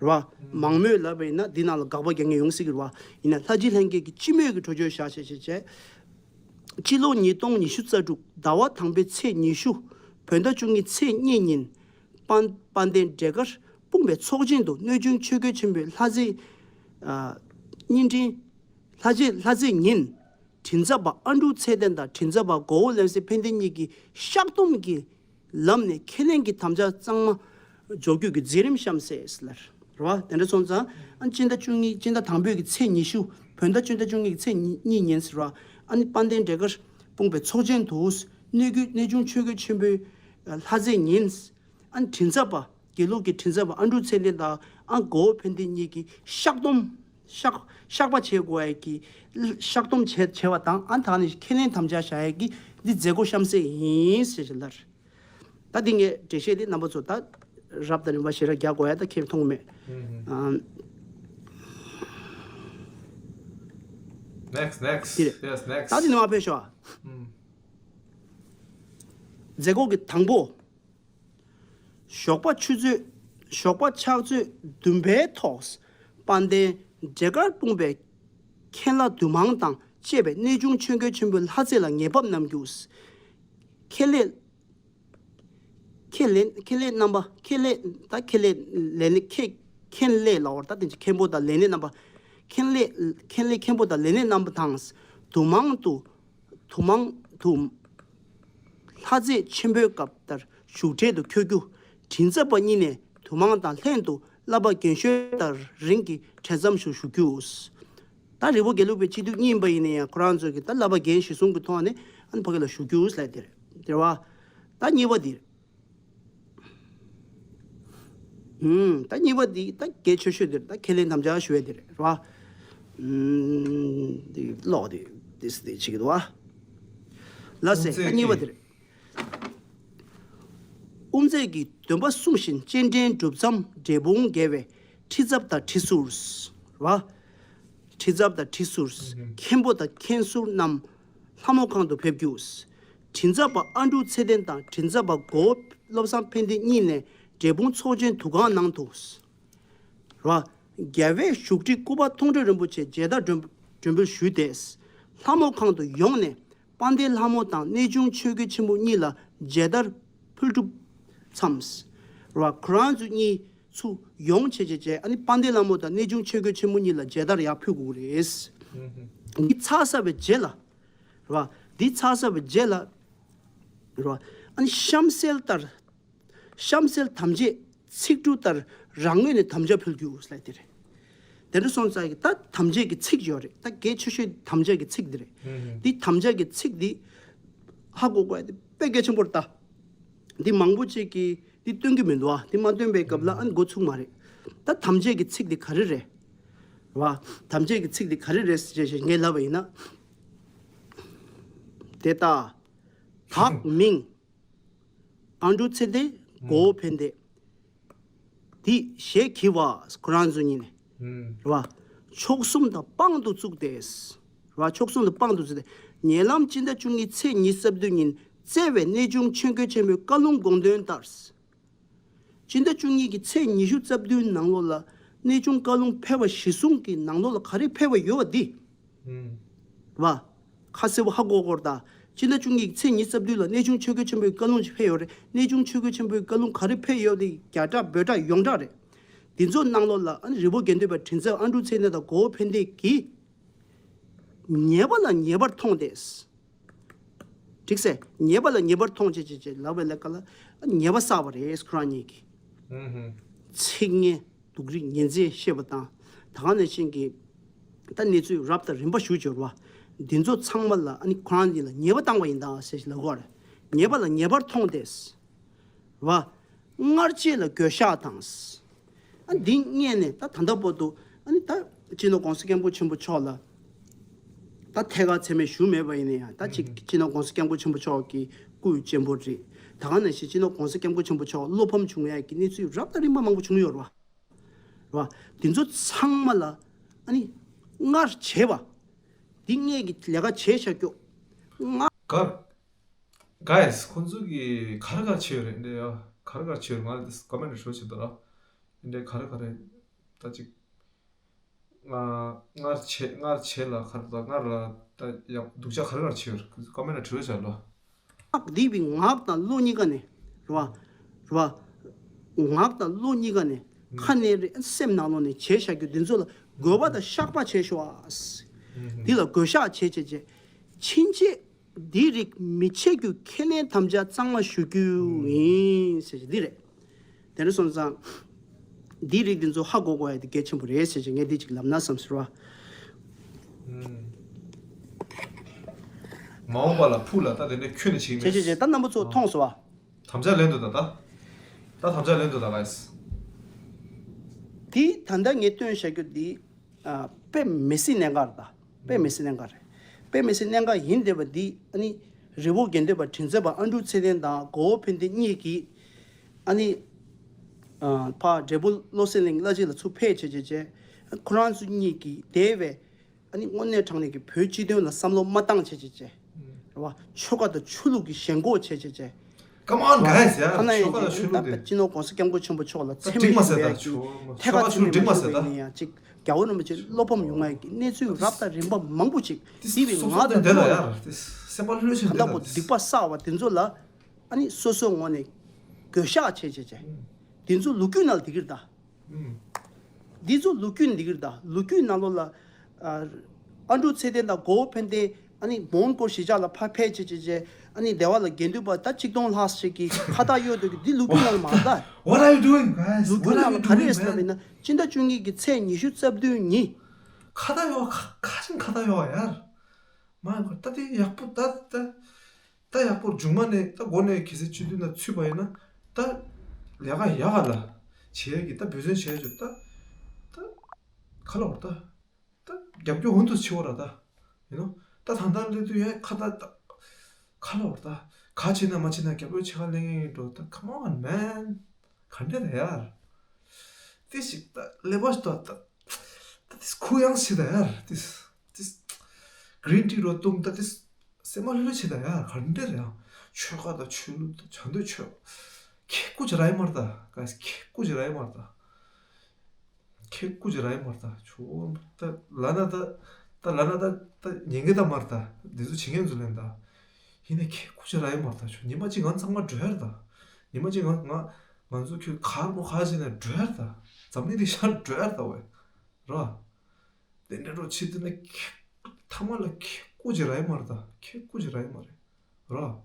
རེད་བ། མང་མོས་ལབ་པ་ཡིན་ན་འདི་ནང་ལ་དགག་པ་རྒྱག་མཁན་ཡོང་སྲིད་ཀྱི་རེད་བ། ཡིན་ན་ལྷ་སྤྱི་ལྷན་རྒྱས་ཀྱི་སྤྱི་མོས་ཀྱི་གྲོས་ཆོད་བཞག་བྱས་བྱས་བྱས། སྤྱི་ལོ་ཉིས་སྟོང་ཉི་ཤུ་རྩ་དྲུག་ཟླ་བ་དང་པོའི་ཚེས་ཉི་ཤུ་བོད་ཟླ་བཅུ་གཉིས་ཚེས་གཉིས་ཉིན། དཔལ་དཔལ་ལྡན་འབྲས་དཀར་སྤུངས་པའི་ཚོགས་ཆེན་དུ་གནས་ཆུང་ཆོས་རྒྱལ་ཆེན་པོའི་ལྷ་རྫས། ཨ། བརྙན་འཕྲིན། ལྷ་རྫས་ལྷ་རྫས་ཉིན། མགྲིན་ཚབ་པ་ཨ་འབྲུག་ཚེ་བརྟན་དང་མགྲིན་ཚབ་པ་མགོ་བོ་བློ་སེང་ཕན་བདེ་གཉིས་ཀྱིས་བཤགས་སྡོམ་གྱི་ལམ་ནས་ཁས་ལེན་གྱི་དམ་བཅའ་གཙང་མ་འཇོག་རྒྱུ་གི་མཛད་རིམ་གཤམ་གསལ་ལར། རེད་བ། དེ་འདྲ་སོང་ཙང་ཨ་སྤྱི་ཟླ་བཅུ་གཉིས་སྤྱི་ཟླ་དང་པོའི་གི་ཚེས་ཉི་ཤུ་བོད་ཟླ་སྤྱི་ཟླ་བཅུ་གཉིས་ཀྱི་ཚེས་གཉིས་ཉིན་ཟེར་བ་ཨ་ནི་དཔལ་ལྡན་འབྲས་དཀར་སྤུངས་པའི་ཚོགས་ཆེན་དུ་གནས་རྒྱུ་གནས་ཆུང་ཆོས་རྒྱལ་ཆེན་པོའི་ལྷ་རྫས་ཉིན། ཨ་མགྲིན་ཚབ་པ་དགེ་ལུགས་ཀྱི་མགྲིན་ཚབ་པ་ཨ་འབྲུག་ཚེ་བརྟན་དང་ཨ་མགོ་བོ་ཕན་བདེ་གཉིས་ཀྱིས་བཤགས་སྡོམ། བཤགས་བཤགས་པ་བྱེད་དགོས་ཡ་གི་བཤགས་སྡོམ་བྱས་བྱས་པ་དང་ཨ་ད་ནི་ཁས་ལེན་དམ་བཅའ་བཞག་ཡ་གི་འདི་མཛད་སྒོ་གཤམ་གསལ་ཡིན་ཟེར་ཞིག་ལར། ད་འདི་ངས་འགྲེལ་བཤད་འདི་རྣམ་པ་ཚོ་ད་རབ་དང་རིམ་པ་ཞེ་དྲག་རྒྱག་དགོས་ཡ་ད་ཁྱེད་མཐོང་མེད། Next, next. འདི་རེད། Yes, next. ད་འདི་ནི་མ་ཕེབས་ཤོག་ཨ། མཛད་སྒོ་གི་དང་པོ། ཞོགས་པ་ཆུ་ཚོད། ཞོགས་པ་ཕྱག་ཚོད་བདུན་པའི་ཐོག་དཔལ་ལྡན་འབྲས་དཀར་སྤུངས་པའི་མཁན་བླ་འདུས་མང་དང་བཅས་པས་གནས་ཆུང་ཆོས་རྒྱལ་ཆེན་པོའི་ལྷ་རྫས་ལ་ངེས་འབབ་གནང་རྒྱུ། ཁེ་ལས། ཁེ་ལས། ཁེ་ལས་རྣམ་པ། ཁེ་ལས། ད་ཁེ་ལས་ལས་སྣེ་ཁེ། མཁན་ལས་ལ་འོར་ད་དེ་མཁན་པོ་དང་ལས་སྣེ་རྣམ་པ། ཁེ་ལས། ཁེ་ལས་མཁན་པོ་དང་ལས་སྣེ་རྣམ་པ་དང་། འདུས་མང་དུ། འདུས་མང་དུ། ལྷ་རྫས་ཆེན་པོའི་སྐབས་ལྟར་བཞུགས་གྲལ་དུ་འཁོད་རྒྱུ། མགྲིན་ཚབ་པ་གཉིས་ནས་འདུས་མང་དང་ལྷན་དུ་བསླབ་པ་རྒན་གཞོན་ལྟར་རིང་གི་གྲལ་མཚམས་སུ་བཞུགས་རྒྱུ། ད་རི་བོ་དགེ་ལུགས་པའི་སྤྱི་འཐུས་གཉིས་པ་ཡིན་ན་ཡང་ཁོ་རང་ཚོ་གི་ད་བསླབ་པ་རྒན་གཞོན་གསུམ་གྱི་ཐོག་ནས་ཨ་ནི་ཕ་གི་ལ་བཞུགས་རྒྱུ་ལབ་དེ་རེད། དེ་རེད་བ། ད་གཉིས་པ་འདི་རེད། ཨུམ། ད་གཉིས་པ་འདི་ད་གལ་ཆེ་ཤོས་འདི་རེད། ད་ཁས་ལེན་དམ་བཅའ་ཞུ་ཡ་འདི་རེད། རེད་བ། ཨུམ། འདི་ཀློག་འདི་འདི་འདི་བྱེད་ཀྱི་འདུག་བ། ལགས་སེ། ད་གཉིས་པ་འདི་རེད། དབུ་མཛད་ཀྱིས་འདོན་པ་གསུངས་བཞིན་སྤྱན་འདྲེན་སྒྲུབ་མཚམས་འབྲས་སྤུངས་རྒྱལ་བའི་ཁྲི་ཚབ་དང་ཁྲི་ཟུར། རེད་བ། ཁྲི་ཚབ་དང་ཁྲི་ཟུར། ཨུ་ཧུམ། མཁན་པོ་དང་མཁན་ཟུར་རྣམས་ལྷ་མོ་ཁང་དུ་ཕེབས་རྒྱུ། མགྲིན་ཚབ་པ་ཨ་འབྲུག་ཚེ་བརྟན་དང་མགྲིན་ཚབ་པ་གོ་བོ་བློ་བཟང་ཕན་བདེ་གཉིས་ནས་འབྲས་སྤུངས་ཚོགས་ཆེན་འདུ་ཁང་ནང་དུ། རེད་བ། རྒྱལ་བའི་བཞུགས་ཁྲི་སྐུ་པར་མཐོང་གྲོལ་རིན་པོ་ཆེ་མཇལ་དར་སྒྲོན་སྒྲོན་འབུལ་ཞུས་ཏེ། ལྷ་མོ་ཁང་དུ་ཡོང་ནས་དཔལ་ལྡན་ལྷ་མོ་དང་གནས་ཆུང་ཆོས་རྒྱལ་ཆེན་པོ་གཉིས་ལ་མཇལ་དར་ཕུལ་གྲུབ་མཚམས། རེད་བ། ཁོ་རང་ཚོ་གཉིས་ཚུར་ཡོང་བྱས་བྱས་བྱས་ཨ་ནི་དཔལ་ལྡན་ལྷ་མོ་དང་གནས་ཆུང་ཆོས་རྒྱལ་ཆེན་པོ་གཉིས་ལ་མཇལ་དར་ཡར་ཕུལ་དགོས་རེད། འདི་ཚར་ཚར་བའི་རྗེས་ལ། རེད་བ། འདི་ཚར་ཚར་བའི་རྗེས་ལ། རེད་བ། ཨ་ནི་གཤམ་གསལ་ལྟར། གཤམ་གསལ་དམ་བཅའི་ཚིག་འབྲུ་ལྟར་རང་ངོས་ནས་དམ་བཅའ་ཕུལ་རྒྱུ་ལབ་དེ་རེད། དེ་འདྲ་སོང་ཙང་གི་ད་དམ་བཅའ་གི་ཚིག་ཡོད་རེད། ད་གལ་ཆེ་ཤོས་དམ་བཅའ་གི་ཚིག་འདི་རེད། ཨུ་ཧུམ། འདི་དམ་བཅའ་གི་ཚིག་འདི་ཧ་གོ་དགོས་ཡ་དེ་དཔེ་གལ་ཆེན་པོ་རེད་ད། འདི་མང་པོ་ཅིག་གིས་འདི་སྟོན་གྱི་མི་འདུག་ཨ། འདི་མ་སྟོན་པའི་སྐབས་ལ་ཨ་ནི་འགོ་ཚུགས་མ་རེད། ད་དམ་བཅའ་གི་ཚིག་འདི་ག་རེ་རེད། རེད་བ། དམ་བཅའ་གི་ཚིག་འདི་ག་རེ་རེད་ཟེར་བྱས་ངས་ལབ་པ་ཡིན་ན། དེ་ལྟ། བདག་མིང་ཨ་འབྲུག་ཚེ་བརྟན། གོ་བོ་ཕན་བདེ། འདི་ཞལ་གྱིས་པ་ཁོ་རང་ཚོ་ཉིད་ནས། ཨུམ། རེད་བ། མཆོག་གསུམ་དང་དཔང་དུ་བཙུགས་ཏེ། རེད་བ། མཆོག་གསུམ་དང་དཔང་དུ་བཙུགས་ཏེ། ཉེ་ལམ་སྤྱི་ཟླ་བཅུ་གཉིས་ཚེས་ཉི་ཤུ་རྩ་བདུན་ཉིན་བསྩལ་བའི་གནས་ཆུང་ཆོས་རྒྱལ་ཆེན་པོའི་བཀའ་ལུང་དགོངས་དོན་ལྟར། སྤྱི་ཟླ་བཅུ་གཉིས་ཀྱི་ཚེས་ཉི་ཤུ་རྩ་བདུན་ནང་ལོགས་ལ་གནས་ཆུང་བཀའ་ལུང་ཕེབས་པ་གཞིར་བཟུང་གི་ནང་ལོགས་ལ་ག་རེ་ཕེབས་པ་ཡོད་པ་འདི། ཨུམ། རེད་བ། ཁ་གསལ་པོ་ཧ་གོ་དགོས་རེད་ད། སྤྱི་ཟླ་བཅུ་གཉིས་ཀྱི་ཚེས་ཉི་ཤུ་རྩ་བདུན་ལ་གནས་ཆུང་ཆོས་རྒྱལ་ཆེན་པོའི་བཀའ་ལུང་ཅིག་ཕེབས་ཡོད་རེད། གནས་ཆུང་ཆོས་རྒྱལ་ཆེན་པོའི་བཀའ་ལུང་ག་རེ་ཕེབས་ཡོད་དེ་བརྒྱ་ཕྲག་འབོལ་ཕྲག་ཡོངས་གྲགས་རེད། འདི་ཚོ་ནང་ལོགས་ལ་ཨ་ནི་རི་བོ་དགེ་ལྡན་པའི་མགྲིན་ཚབ་ཨ་འབྲུག་ཚེ་བརྟན་དང་གོ་བོ་ཕན་བདེ་གིས་ཉེས་པ་ལ་ཉེས་པར་མཐོང་སྟེ། འགྲིག་སེ། ཉེས་པ་ལ་ཉེས་པར་མཐོང་བྱས་བྱས་བྱས་ལབ་པའི་ལས་ཀ་ལ་ཉེས་པ་བསགས་པ་རེད་ཁོ་རང་ཉིད་ཀྱིས། ཨུ་ཧུམ། ཚིག་ངན་སྡུག་རིགས་ངན་ཚད་བཤད་པ་དང་། ད་ག་ནང་བཞིན་གྱི་ད་གནས་ཚུལ་རབ་དང་རིམ་པ་ཞུ་བྱས་རེད་བ། འདི་ཚོ་ཚང་མ་ལ་ཨ་ནི་ཁོ་རང་ཉིད་ལ་ཉེས་པ་བཏང་བ་ཡིན་ད་ཟེར་ཞིག་ལབ་དགོས་རེད། ཉེས་པ་ལ་ཉེས་པར་མཐོང་སྟེ། རེད་བ། སྔར་བྱས་ལ་འགྱོད་བཤགས་དང་། ཨ་འདི་སྔས་ནས་ད་ད་ལྟ་བར་དུ་ཨ་ནི་ད་སྤྱི་ནོར་༸གོང་ས་༸སྐྱབས་མགོན་ཆེན་པོ་མཆོག་ལ་ད་ཐད་ཀར་མཚན་སྨད་ཞུ་མེད་པ་ཡིན་ན་ཡང་ད་ཅིག་ཨུ་ཧུམ། སྤྱི་ནོར་༸གོང་ས་༸སྐྱབས་མགོན་ཆེན་པོ་མཆོག་གི་སྐུ་ཡི་གཅེན་པོ་རེད། ད་ག་ནང་བཞིན་སྤྱི་ནོར་༸གོང་ས་༸སྐྱབས་མགོན་ཆེན་པོ་མཆོག་བློ་ཕམ་བྱུང་ཡག་གི་གནས་ཚུལ་རབ་དང་རིམ་པ་མང་པོ་བྱུང་ཡོད་རེད་བ། རེད་བ། འདི་ཚོ་ཚང་མ་ལ་ཨ་ནི་སྔར་བྱས་པ་འདི་སྔས་ཀྱི་ལས་ཀ་བྱས་བཞག་རྒྱུ་སྔར། གར། Guys, ཁོང་ཚོ་གིས་ག་རེ་ག་རེ་བྱས་ཡོད་རེད་འདི་ཡ། ག་རེ་ག་རེ་བྱས་ཡོད་རེད། ང་ལ་འདི་ཀོ་མེན་ཊི་ཞུ་བྱེད་དོ་ར། འདི་ག་རེ་ག་རེ་ད་ཅིག་ང་སྔར་བྱས་སྔར་བྱས་ལ་ག་རེ་ད་སྔར་ལ་ད་ཡང་སྡུག་ཅག་ག་རེ་ག་རེ་བྱས་ཡོད་རེད། ཀོ་མེན་ཊི་བྲིས་བྱ་ལོ། ངག་འདི་བའི་ངག་དང་བློ་གཉིས་ཀ་ནས་རེད་བ། རེད་བ། ངག་དང་བློ་གཉིས་ཀ་ནས་ཁ་ནས་རེད། སེམས་ནང་ལོགས་ནས་བྱས་བཞག་རྒྱུ་འདི་ཚོ་ལ་རྒོལ་བ་དང་བཤགས་པ་བྱས་ཤོག་ཨ། འདི་ལ་རྒོལ་བཤགས་བྱས་བྱས་བྱས། ཕྱིན་ཆད་འདིའི་རིགས་མི་བྱེད་རྒྱུ་ཁས་ལེན་དམ་བཅའ་གཙང་མ་ཞུ་རྒྱུ་ཡིན་ཟེར་གྱི་འདི་རེད། དེ་འདྲ་སོང་ཙང་འདིའི་རིགས་འདི་ཚོ་ཧ་གོ་དགོས་ཡ་དེ་གལ་ཆེན་པོ་རེད་ཟེར་གྱི་ངས་འདི་གཅིག་ལབ་ན་བསམ་ཟེར་བ། མ་འོངས་པ་ལ་ཕུགས་ལ་ད་དེ་འདྲ་ཁྱོན་ནས་བྱེད་ཀྱི་བྱས་བྱས་བྱས་ད་རྣམ་པ་ཚོ་མཐོང་སོང་བ། དམ་བཅའ་ལེན་འདུག་ད་ད། ད་དམ་བཅའ་ལེན་འདུག་ད་guys། དེ་ད་ལྟ་ངས་སྟོན་བྱ་རྒྱུ་འདི། ཨ། དཔེ་མི་སྲིད་གནད་འགག་རེད་ད། དཔེ་མི་སྲིད་གནད་འགག་རེད། དཔེ་མི་སྲིད་གནད་འགག་ཡིན་བསྡད་པ་འདི་ཨ་ནི་རི་བོ་དགེ་ལྡན་པ་མགྲིན་ཚབ་པ་ཨ་འབྲུག་ཚེ་བརྟན་དང་གོ་བོ་ཕན་བདེ་གཉིས་ཀྱིས་ཨ་ནི། ཨ། ཕ་འབྲས་སྤུངས་བློ་གསལ་གླིང་བླ་སྤྱི་ལ་ཚུར་ཕེབས་བྱས་བྱས་བྱས། ཁོ་རང་ཚོ་གཉིས་ཀྱིས་དེ་བས་ཨ་ནི་དངོས་གནས་དྲང་གནས་ཀྱི་བོད་སྤྱི་དོན་ལ་བསམ་བློ་མ་བཏང་བྱས་བྱས་བྱས། རེད་བ། ཆོལ་ཁ་དང་ཆོས་ལུགས་ཀྱི་ཞེན་ཁོག་བྱས་བྱས་བྱས། Come on, guys, ཡ། ཁ་ན་ཡང་ཆོལ་ཁ་དང་ཆོས་ལུགས་དེ། སྤྱི་ནོར་༸གོང་ས་༸སྐྱབས་མགོན་ཆེན་པོ་མཆོག་ལ་ད་མཚན་སྨད་འགྲིག་མ་ཞུ་ཟེར་ཡ་ད་གཅིག་ཆོལ་ཁ་ཐད་ཀར་ཆོས་ལུགས་མཚན་སྨད་འགྲིག་མ་ཞུ་ཟེར་ད། བའི་ནི་ཡང་གཅིག་རྒྱལ་བ་རིན་པོ་ཆེ་བློ་ཕམ་ཡོང་ཡ་གི་གནས་ཚུལ་རབ་དང་རིམ་པ་མང་པོ་ཅིག་འདི་བའི་ངག་དང་ཚོགས་ལ་ཡ་དེ་སེམས་པ་ལྷོད་ཆེ་ད་ལྟ་བོ་སྡིག་པ་བསགས་པ་དེ་ཚོ་ལ་ཨ་ནི་སོ་སོའི་ངོས་ནས་གུས་ཞབས་བྱེད་བྱེད་བྱེད། དེ་ཚོ་ལོ་རྒྱུས་ནང་ལ་འདི་གིར་ད། འདི་ཚོ་ལོ་རྒྱུས་འདི་གིར་ད་ལོ་རྒྱུས་ནང་ལོགས་ལ། ཨ་འབྲུག་ཚེ་བརྟན་དང་གོ་བོ་ཕན་བདེ་ཨ་ནི་མོན་གྷོ་གཞིས་ཆགས་ལ་ཕར་ཕེབས་བྱས་བྱས་བྱས་ཨ་ནི་སྡེ་བ་ལ་དགེ་འདུན་པ་ད་ཆིག་སྟོང་ལྷག་ཞིག་གིས་ཁ་བཏགས་གཡོག་འདུག་གི་འདི་ལོ་རྒྱུས་ནང་ལ་མ་ད། What are you doing, guys? ལོ་རྒྱུས་ནང་ལ་ག་རེ་ཡོད་ཟེར་ལབ་ཡིན་ན་སྤྱི་ཟླ་བཅུ་གཉིས་ཀྱི་ཚེས་ཉི་ཤུ་རྩ་བདུན་ཉིན། ཁ་བཏགས་གཡོག་ཁ་ཁ་ཆེན་ཁ་བཏགས་གཡོག་ཡར། མ་ཡང་ཁོ་ད་དེ་ཡག་པོ་ད་ད། ད་ཡག་པོ་མཇུག་མ་ནས་ད་འགོ་ནས་གལ་སྲིད་སྤྱི་འཐུས་ནང་ཚུད་པ་ཡིན་ན་ད་ལས་ཀ་ཡག་ག་ལ་བྱེད་ཡ་གི་ད་འབད་བརྩོན་བྱེད་ཡ་ཆོད་ད། ད་ག་ལ་བར་ད་ད་རྒྱབ་སྐྱོར་འོན་དུ་ཆེ་བ་ར་ད་ཡིན་ནོ། ད་ད་ད་སླེབས་དུས་ཡ་ཁ་ད་ད་ག་ལ་བར་ད་ག་བྱེད་ན་མ་བྱེད་ན་རྒྱབ་སྐྱོར་བྱེད་ག་སླེབས་ངེས་འགྲོ་ད། Come on, man. ག་འདྲ་རེད་ཡར། ཏི་ཞིག་ད་ཀླད་པ་ཞིག་ད་ད་ད་ཏི་ཁུ་ཡངས་ཞིག་ད་ཡར་ཏི་ཏི་green tea་རོ་བཏུང་ད་ཏི་སེམས་མ་ལྷོད་ལྷོད་ཞིག་ད་ཡར། ག་འདྲ་རེད་ཡང་ཆོལ་ཁ་དང་ཆོས་ལུགས་དང་བྱ་འདོད་ཆོས་ཁེ་ཀུ་ཅི་ར་ཡི་མར་ད་ག་ཁེ་ཀུ་ཅི་ར་ཡི་མར་ད་ཁེ་ཀུ་ཅི་ར་ཡི་མར་ད་ཆོ་ད་ལ་ན་ད་ད་ལ་ན་ད་ད་ཉན་གི་ད་མར་ད་འདི་ཚོ་བྱེད་མཁན་ཚོ་ལེན་ད་ཡིན་ནའི་ཁེ་ཀུ་ཅི་ར་ཡི་མར་ད་ཆོ་ཉི་མ་གཅིག་ང་ཚང་མ་འགྲོ་ཡར་ད་ཉི་མ་གཅིག་ང་ང་། ང་ཚོ་ཁྱོད་གར་མོ་གར་བྱས་ནས་འགྲོ་ཡར་ད། འཛམ་གླིང་འདི་ཤར་འགྲོ་ཡར་ད་ཝེ། ར། དེ་འདྲ་རོ་ཆེ་དུ་ནས་ཁེ་ཐ་མ་ལ་ཁེ་ཀུ་ཅི་ར་ཡི་མ་རེད་ད། ཁེ་ཀུ་ཅི་ར་ཡི་མ་རེད། ར།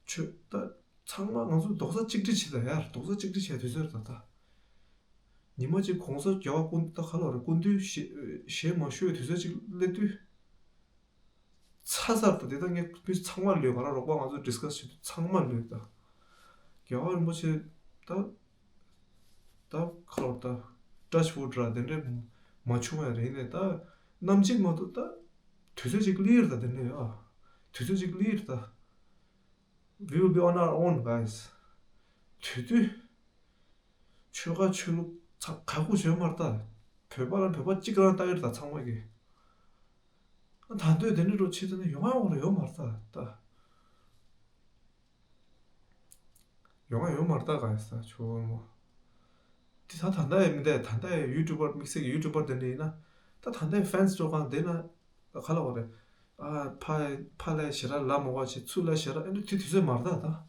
ཆོས་ད་ཚང་མ་ང་ཚོ་རྡོག་རྩ་གཅིག་སྒྲིལ་བྱེད་ད་ཡར་རྡོག་རྩ་གཅིག་སྒྲིལ་བྱས་དུས་ཚོད་ད་ད། ཉི་མ་གཅིག་གོང་ས་རྒྱལ་བ་སྐུ་ད་ག་ལ་རེད་སྐུ་མདུན་ཞེ་ཞེ་མ་ཞུ་བའི་དུས་ཚོད་ཅིག་སླེབས་དུས། ཚ་ཚར་དང་དེ་ལྟར་ངས་མི་ཚང་མ་ལོས་ང་རང་རོགས་པ་ང་ཚོ་ཌིས་ཀ་སི་བྱེད་དུས་ཚང་མ་ལོས་ད། རྒྱལ་བ་རིན་པོ་ཆེ་ད་ད་ཁ་ལོར་ད་touch wood་ར་དེ་འདྲས་མ་བྱུང་བས་རེད་ནས་ད་ནམ་གཅིག་མ་གཏོགས་ད་དུས་ཚོད་ཅིག་སླེབས་ད་དེ་འདྲས་ཡ་དུས་ཚོད་ཅིག་སླེབས་ད། We will be on our own, guys. དུས་དུས། ཆོལ་ཁ་ཆོས་ལུགས་ཚང་ག་ཁུ་བྱོས་མར་ལྟ། བོད་པ་ལ་བོད་པ་གཅིག་རང་ལྟ་ཡོད་ད་ཚང་མ་གི། ད་འདོད་དེ་འདྲ་རོ་ཆེ་དེ་ནི་ཡོང་ཡ་ཡོང་རེ་ཡོད་མར་ལྟ་ད། ཡོང་ཡ་ཡོད་མར་ལྟ་ག་ཡ་ས་ཆོ་མོ། དེ་ད་ད་ལྟ་ཡི་མི་འདས་ད་ལྟ་ཡི་ཡུ་ཊུ་པར་དམིགས་བསལ་གྱི་ཡུ་ཊུ་པར་དེ་འདྲ་ཡིན་ན། ད་ད་ལྟ་ཡི་ཕེན་སི་ཆོ་གང་དེ་ན། ག་ལ་བ་རེད། ཨ་ཕ་ཕ་ལ་ཞེ་དྲག་ལབ་མ་དགོས་ཆེ་ཚུར་ལ་ཞེ་དྲག་ཨེ་འདྲ་དུས་དུས་ཚོད་མ་རེད་ད་ད།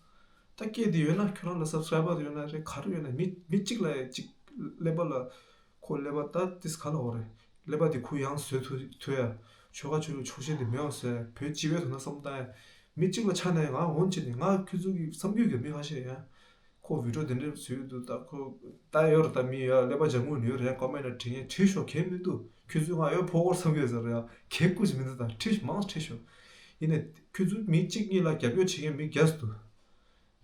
ད་སྐད་དེ་ཡོད་ན་ཁྱོད་རང་ལ་སབ་སི་ཀ་རའི་བར་ཡོད་ན་རེད་ག་རེ་ཡོད་ན་མི་མི་གཅིག་ལ་ཡ་གཅིག་ཀླད་པ་ལ་ཁོ་ཀླད་པ་ད་ཏིས་ག་ལ་བ་རེད། ཀླད་པ་དེ་ཁུ་ཡངས་བཟོས་ཐུབ་ཐུབ་ཡ། ཆོལ་ཁ་ཆོས་ལུགས་ཕྱོགས་ཞེན་དེ་མེད་པ་བཟོས་ཡ་བོད་སྤྱི་པའི་དོན་དག་བསམ་བཏང་ཡ། མི་གཅིག་ལ་ཆ་ནས་ང་འོན་ཆེ་ནས་ང་ཁྱོད་ཚོ་གི་བསམ་རྒྱུ་གི་མི་ཁ་ཤས་ཡ། ཁོ་བི་ཌིའོ་དེ་འདྲ་བཟོས་ཡོད་འདུག་ད་ཁོ་ད་ཡོད་རེད་ད་མི་ཡོད་ཀླད་པ་ལྗང་ཁུ་ནི་ཡོད་རེད་ཡ་ཀོ་མེན་ཊ་བྲིས་མཁན་བྲིས་ཤོག་གལ་མི་འདུག་ཁྱོད་ཚོས་ང་ཡོད་ཕོ་ཁོར་བསམ་གི་ཡོད་ཟེར་རེད་ཡ་གལ་སྐུ་ཞིག་མི་འདུག་ད་བྲིས་མང་བྲིས་ཤོག་ཡིན་ནའི་ཁྱོད་ཚོ་མི་གཅིག་གཉིས་ལ་རྒྱབ་སྐྱོར་བྱེད་མཁན་མི་བརྒྱ་ཙམ་འདུག་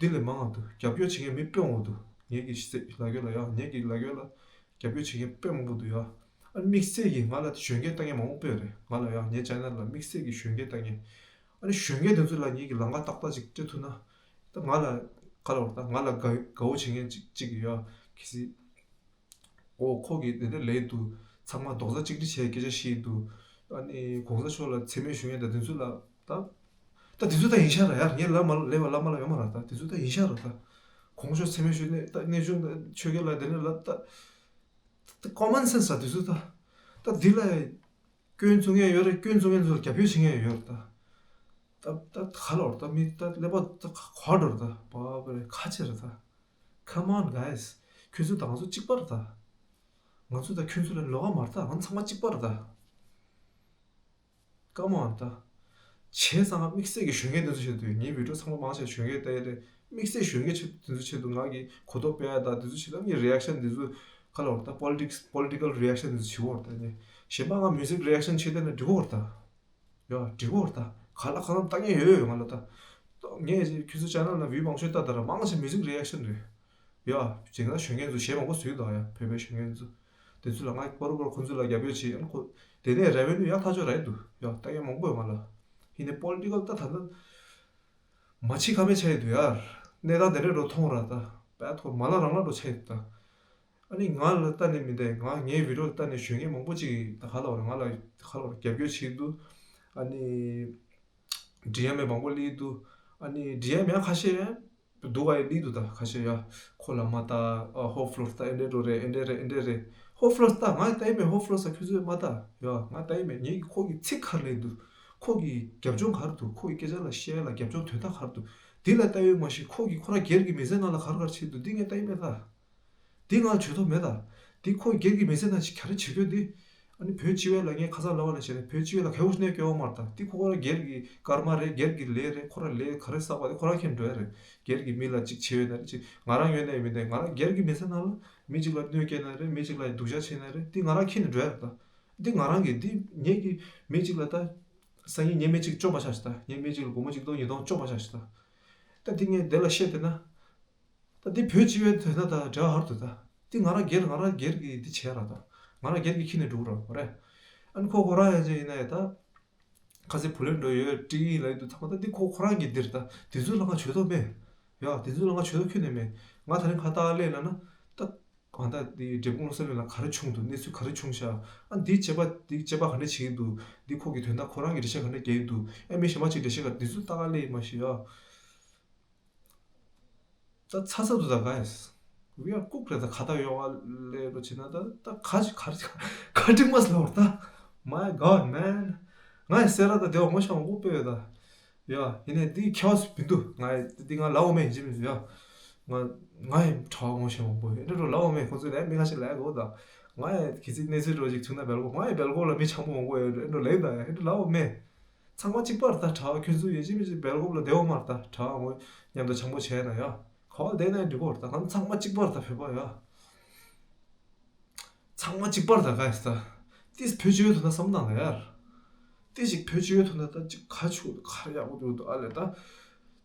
འདི་ལས་མང་བ་འདུག་རྒྱབ་སྐྱོར་བྱེད་མཁན་མི་དཔེ་མང་བ་འདུག་ངེད་ཀྱི་ལ་རྒྱ་ལ་ཡ་ངེད་ཀྱི་ལ་རྒྱ་ལ་རྒྱབ་སྐྱོར་བྱེད་མཁན་དཔེ་མང་པོ་འདུག་ཡ། ཨ་ནི་དམིགས་བསལ་གྱིས་ང་ལ་གཞོན་སྐྱེས་ལྟ་མཁན་མང་པོ་དཔེ་རེད་ང་ལ་ཡ་ངའི་ཅེ་ནལ་ལ་དམིགས་བསལ་གྱིས་གཞོན་སྐྱེས་ལྟ་མཁན། ཨ་ནི་གཞོན་སྐྱེས་དེ་ཚོ་ལ་ངེད་ཀྱི་ལམ་ཁ་ཏག་ཏག་ཅིག་སྤྲད་ཐུབ་ན། ད་ང་ལ་ག་ལ་བར་ད་ང་ལ་དགའ་དགའ་བོ་བྱེད་མཁན་ཅིག་ཅིག་ཡོད་གལ་སྲིད། ཨོ་ཁོ་གིས་དེ་འདྲ་ལས་འདུག་ཚང་མ་རྡོག་རྩ་གཅིག་སྒྲིལ་བྱས་སྐད་ཆ་བཤད་འདུག་ཨ་ནི་གོང་ས་མཆོག་ལ་མཚན་སྨད་ཞུ་མཁན་དང་དེ་ཚོ་ལ་ད། ད་དེ་ཚོ་ད་ཡིན་ཤག་ར་ཡ་ངའི་ལ་མ་ལ་ལས་པ་བླ་མ་ལ་ཡོད་མ་ར་ད་དེ་ཚོ་ད་ཡིན་ཤག་ར་ད། གོང་ཞོག་མཚན་སྨད་ཞུ་ནས་ད་གནས་ཆུང་ཆོས་རྒྱལ་ལ་དེ་འདྲ་ལ་ད། ད་ཀོ་མན་སེན་སི་ར་དེ་ཚོ་ད། ད་འདི་ལ་སྐྱོན་བཙུགས་མཁན་ཡོད་རེད་སྐྱོན་བཙུགས་མཁན་ཚོ་ལ་རྒྱབ་སྐྱོར་བྱེད་མཁན་ཡོད་རེད་ད། ད་ད་ག་ལ་བར་ད་མི་ད་ཀླད་པ་ད་ག་བར་འགྲོ་རེད་ད་བ་བ་རེད་ཁ་ཆེ་རེད་ད། Come on, guys. ཁྱོད་ཚོ་དང་ང་ཚོ་གཅིག་པ་རེད་ད། ང་ཚོ་དང་ཁྱོད་ཚོ་ལ་ལོགས་ཀ་མ་རེད་ད་ང་ཚང་མ་གཅིག་པ་རེད་ད། Come on ད། བྱས་ཙང་དམིགས་བསལ་གྱི་གཞོན་སྐྱེས་དེ་ཚོ་ཆེད་དུ་ངའི་བི་ཌིའོ་ཚང་མ་མང་ཆེ་གཞོན་སྐྱེས་ལྟ་ཡ་རེད་དམིགས་བསལ་གཞོན་སྐྱེས་ཆེད་དེ་ཚོ་ཆེད་དུ་ང་གི་གོ་རྟོགས་སྤེལ་ཡ་ད་དེ་ཚོ་ཆེད་དུ་ངའི་རི་ཨེག་ཤན་དེ་ཚོ་ག་ལ་བར་ད་པོ་ལི་ཊིག་སི་པོ་ལི་ཊི་ཀལ་རི་ཨེག་ཤན་དེ་ཚོ་བྱེད་འོར་ད་ནི་གཞན་པ་ང་མིའུ་ཟིག་རི་ཨེག་ཤན་བྱེད་བསྡད་ན་འགྲིག་གོ་ར་ད། ཡ་འགྲིག་གོ་ར་ད། ག་ལ་གང་ལྟ་ངན་ཡོད་ཡོད་ང་ལ་ད། ངས་ཁྱོད་ཚོ་ཅེ་ནལ་ལ་བིའུ་མང་ཤོས་ལྟ་ད་ར་མང་ཆེ་མིའུ་ཟིག་རི་ཨེག་ཤན་རེད། ཡ། ཇི་ང་གཞོན་སྐྱེས་ཚོ་གཞས་མང་པོ་བཟོས་འདུག་ཡ་བོད་པའི་གཞོན་སྐྱེས་ཚོ། དེ་ཚོ་ལ་ང་པར་པར་ཁོང་ཚོ་ལ་རྒྱབ་སྐྱོར་བྱེད་ཨ་ཁོ། དེ་ནས་རེ་ཝེ་ནུ་ཡག་ཐག་ཆོད་རག་གི་འདུག་ཡ་ལྟ་མཁན་མང་པོ་ཡོད་ང་ལ། ཡིན་ནའི་པོ་ལི་ཊི་ཀལ་ད་ད་ལྟ། མ་ཕྱི་ཁ་མེད་ཆགས་ཡོད་འདུག་ཡ། གནས་སྟངས་དེ་འདྲས་འགྲོ་མཐོང་ར་ད། བས་ཐོག་མ་ལ་རང་ལ་འགྲོ་ཆགས་ཡོད་ད། ཨ་ནི་ང་ལ་ལྟ་ནས་མི་འདས་ང་ངའི་བི་ཌིའོ་ལ་ལྟ་ནས་གཞོན་སྐྱེས་མང་པོ་ཅིག་ད་ག་ལ་བར་ང་ལ་ག་ལ་བར་རྒྱབ་སྐྱོར་བྱེད་འདུག་ཨ་ནི། འབྲི་ཡ་མེད་མང་པོ་སླེབས་འདུག་ཨ་ནི་འབྲི་ཡ་མེད་ཁ་ཤས་ཡང་ སྡུག་ག་ཡི་ལི་འདུག་ད་ཁ་ཤས་ཡ། ཁོ་ལ་མ་ལྟ། ཨ་ཧོ་ཕློ་ལྟ་ཨེ་འདྲས་འགྲོ་རེད། ཨེ་འདྲས་རེད། ཨེ་འདྲས་རེད། ཧོ་ཕློ་ལྟ་ང་ལྟ་ཡི་མེད། ཧོ་ཕློ་ལྟ་ཁྱོད་ཚོས་མ་ལྟ་ཡ། ང་ལྟ་ཡི་མེད། ངེད་ཀྱི་ཁོ་གི་ཚིག་ག་རེ་ལབ་འདུག་ཁོ་གི་རྒྱབ་ལྗོངས་ག་རེ་འདུག་ཁོ་གི་སྐད་ཆ་ལ་བཤད་ལ་རྒྱབ་ལྗོངས་དོན་དག་ག་རེ་འདུག་འདི་ལ་ལྟ་ཡོད་མ་གཞི་ཁོ་གི་ཁོ་རང་སྒེར་གྱི་མི་ཚེ་ནང་ལ་ག་རེ་ག་རེ་བྱེད་འདུག་འདི་ངས་ལྟ་ཡི་མེད་ད། འདི་ང་ལ་བྱེད་ཐུབ་མེད་ད། འདི་ཁོ་སྒེར་གྱི་མི་ཚེ་ནང་ཞིག་ག་རེ་བྱེད་རྒྱུ་འདི། ཨ་ནི་བོད་སྤྱི་པའི་ལ་ངས་ཁ་སང་ལབ་པ་ནང་བཞིན་རེད། བོད་སྤྱི་པའི་ལ་གལ་པོ་ཞིག་གནས་སྐྱོ་བོ་མ་རེད་ད། འདི་ཁོ་ཁོ་རང་སྒེར་གྱི་སྐར་མ་རེད། སྒེར་གྱི་ལས་རེད། ཁོ་རང་ལས་ག་རེ་བསགས་པ་དེ་ཁོ་རང་མཁྱེན་འགྲོ་ཡ་རེད། སྒེར་གྱི་མི་ལ་ཅིག་བྱས་ཡོད་ན་རེད། ཅིག་ང་རང་ཡོད་ན་ཡང་མིན་ཏེ་ང་རང་སྒེར་གྱི་མི་ཚེ་ནང་ལ་མི་ཅིག་ལ་གནོད་སྐྱེལ་ན་རེད། མི་ཅིག་ལ་སྡུག་ཅག་བྱས་ན་རེད། འདི་ང་རང་མཁྱེན་ནས་འགྲོ་ཡ་རེད་ད། འདི་ང་རང་གི་འདི་ངེད་ཀྱི་མི་ཅིག་ལ་ད་སང་ཉིན་ངའི་མི་ཅིག་བཅོམ་པ་ཆགས་ཤིག་ད། ངའི་མི་ཅིག་ལ་སྒོར་མོ་གཅིག་སྟོང་ཉིས་སྟོང་བཅོམ་པ་ཆགས་ཤིག་ད། ད་འདི་ངས་འདི་ལ་བཤད་བསྡད་ན། ད་འདི་བོད་སྤྱི་པའི་དོན་དག་དང་འབྲེལ་བ་ཧར་དུ་ད། འདི་ང་རང་སྒེར་ང་རང་སྒེར་གྱི་འདི་བྱས་ར་ད། ང་རང་སྒེར་གྱི་ཁྱི་ནས་འགྲོ་ར་མ་རེད། ཨ་ནི་ཁོ་ཁོ་རང་ཡང་ཅིག་ཡིན་ན་ཡང་ད། ཁ་སེ་བུ་ལོན་འགྲོ་ཡོད་ཀྲི་ཡིན་ལ་ཡིན་དུ་ཚང་མ་ད་འདི་ཁོ་ཁོ་རང་གི་འདིར་ད། དེ་ཚོ་ལ་ང་བྱོས་ཐོག་མེད། ཡ་དེ་ཚོ་ལ་ང་བྱོས་ཐོག་ཁྱོན་ནས་མེད། ང་ད་རིང་ཁ་བཏགས་ལས་ལ་ན་ད། གང་ལྟར་འདི་འབྲས་སྤུངས་བསམ་ཡས་ལ་ག་རེ་བྱུང་འདུག་གནས་ཚུལ་ག་རེ་བྱུང་ཤག་ཨ་འདི་བྱེད་པ་འདི་བྱེད་པ་ག་འདྲ་བྱེད་ཀྱི་འདུག་འདི་ཁོ་གི་དོན་དག་ཁོ་རང་གི་འགྲེལ་བཤད་ག་འདྲ་རྒྱག་གི་འདུག་ཨ་མི་གཞན་པ་ཅིག་འགྲེལ་བཤད་ག་འདི་ཚོ་ལྟ་ག་ལས་མ་ཤེས་ཡ། ད་ཚ་ཚ་འདུག་ད་guys། We are cooked རེད་ད། ཁ་བཏགས་ཡོ་ག་ལས་རོ་བྱེད་ན་ད་ད་ག་ཅི་ག་རེ་ག་འགྲིག་མ་སླ་བར་ད། My God man། ང་ཡི་སེ་ར་ད་དེ་བ་ངོ་ཤ་ངོ་པོ་པེ་ཡོད་ད། ཡ་ཡིན་ནས་འདི་ཁྱེད་སུ་བིན་འདུག་ང་ཡི་འདི་ང་ལ་འོ་མེད་ཡིན་ཅི་མིན་ཡ། ང་ང་ཡི་གྲྭ་བ་ངོ་ཤ་ངོ་པོ་ཡོད་འདྲ་འགྲོ་ལ་འོ་མེད། ཁོ་ཚོས་ལས་མི་ཁ་ཤས་ལས་གོ་ད། ང་ཡི་གི་ཚིག་གནས་ཚུལ་རོ་ཅིག་ཐུག་ན་བལ་གོ་ང་ཡི་བལ་གོ་ལ་མི་ཆང་པོ་ངོ་པོ་ཡོད་འདྲ་འགྲོ་ལས་ད་ཡ་འདྲ་ལ་འོ་མེད། ཚང་མ་གཅིག་པར་ད་གྲྭ་བ་ཁྱོད་ཚོ་ཡོད་ཅི་མི་ཅི་བལ་གོ་ལ་བདེ་བ་མར་ད་གྲྭ་བ་ངོ་མཉམ་དུ་ཆང་པོ་བྱས་ན་ཡ། ག་བ་བསྡད་ན་འགྲིག་གོ་ར་ད། ང་ཚང་མ་གཅིག་པ་ར་ད་བོད་པ་ཡ། ཚང་མ་གཅིག་པ་ར་ད་ག་ཡ་ད། ཏིས་བོད་སྤྱི་པའི་དོན་དག་བསམ་བློ་བཏང་ལ་ཡར། ཏིས་ཞིག་བོད་སྤྱི་པའི་དོན་དག་ད་ཅིག་ག་ཆུ་ག་ར་ཡག་པོ་འདུག་འདུག་ཨ་ལས་ད།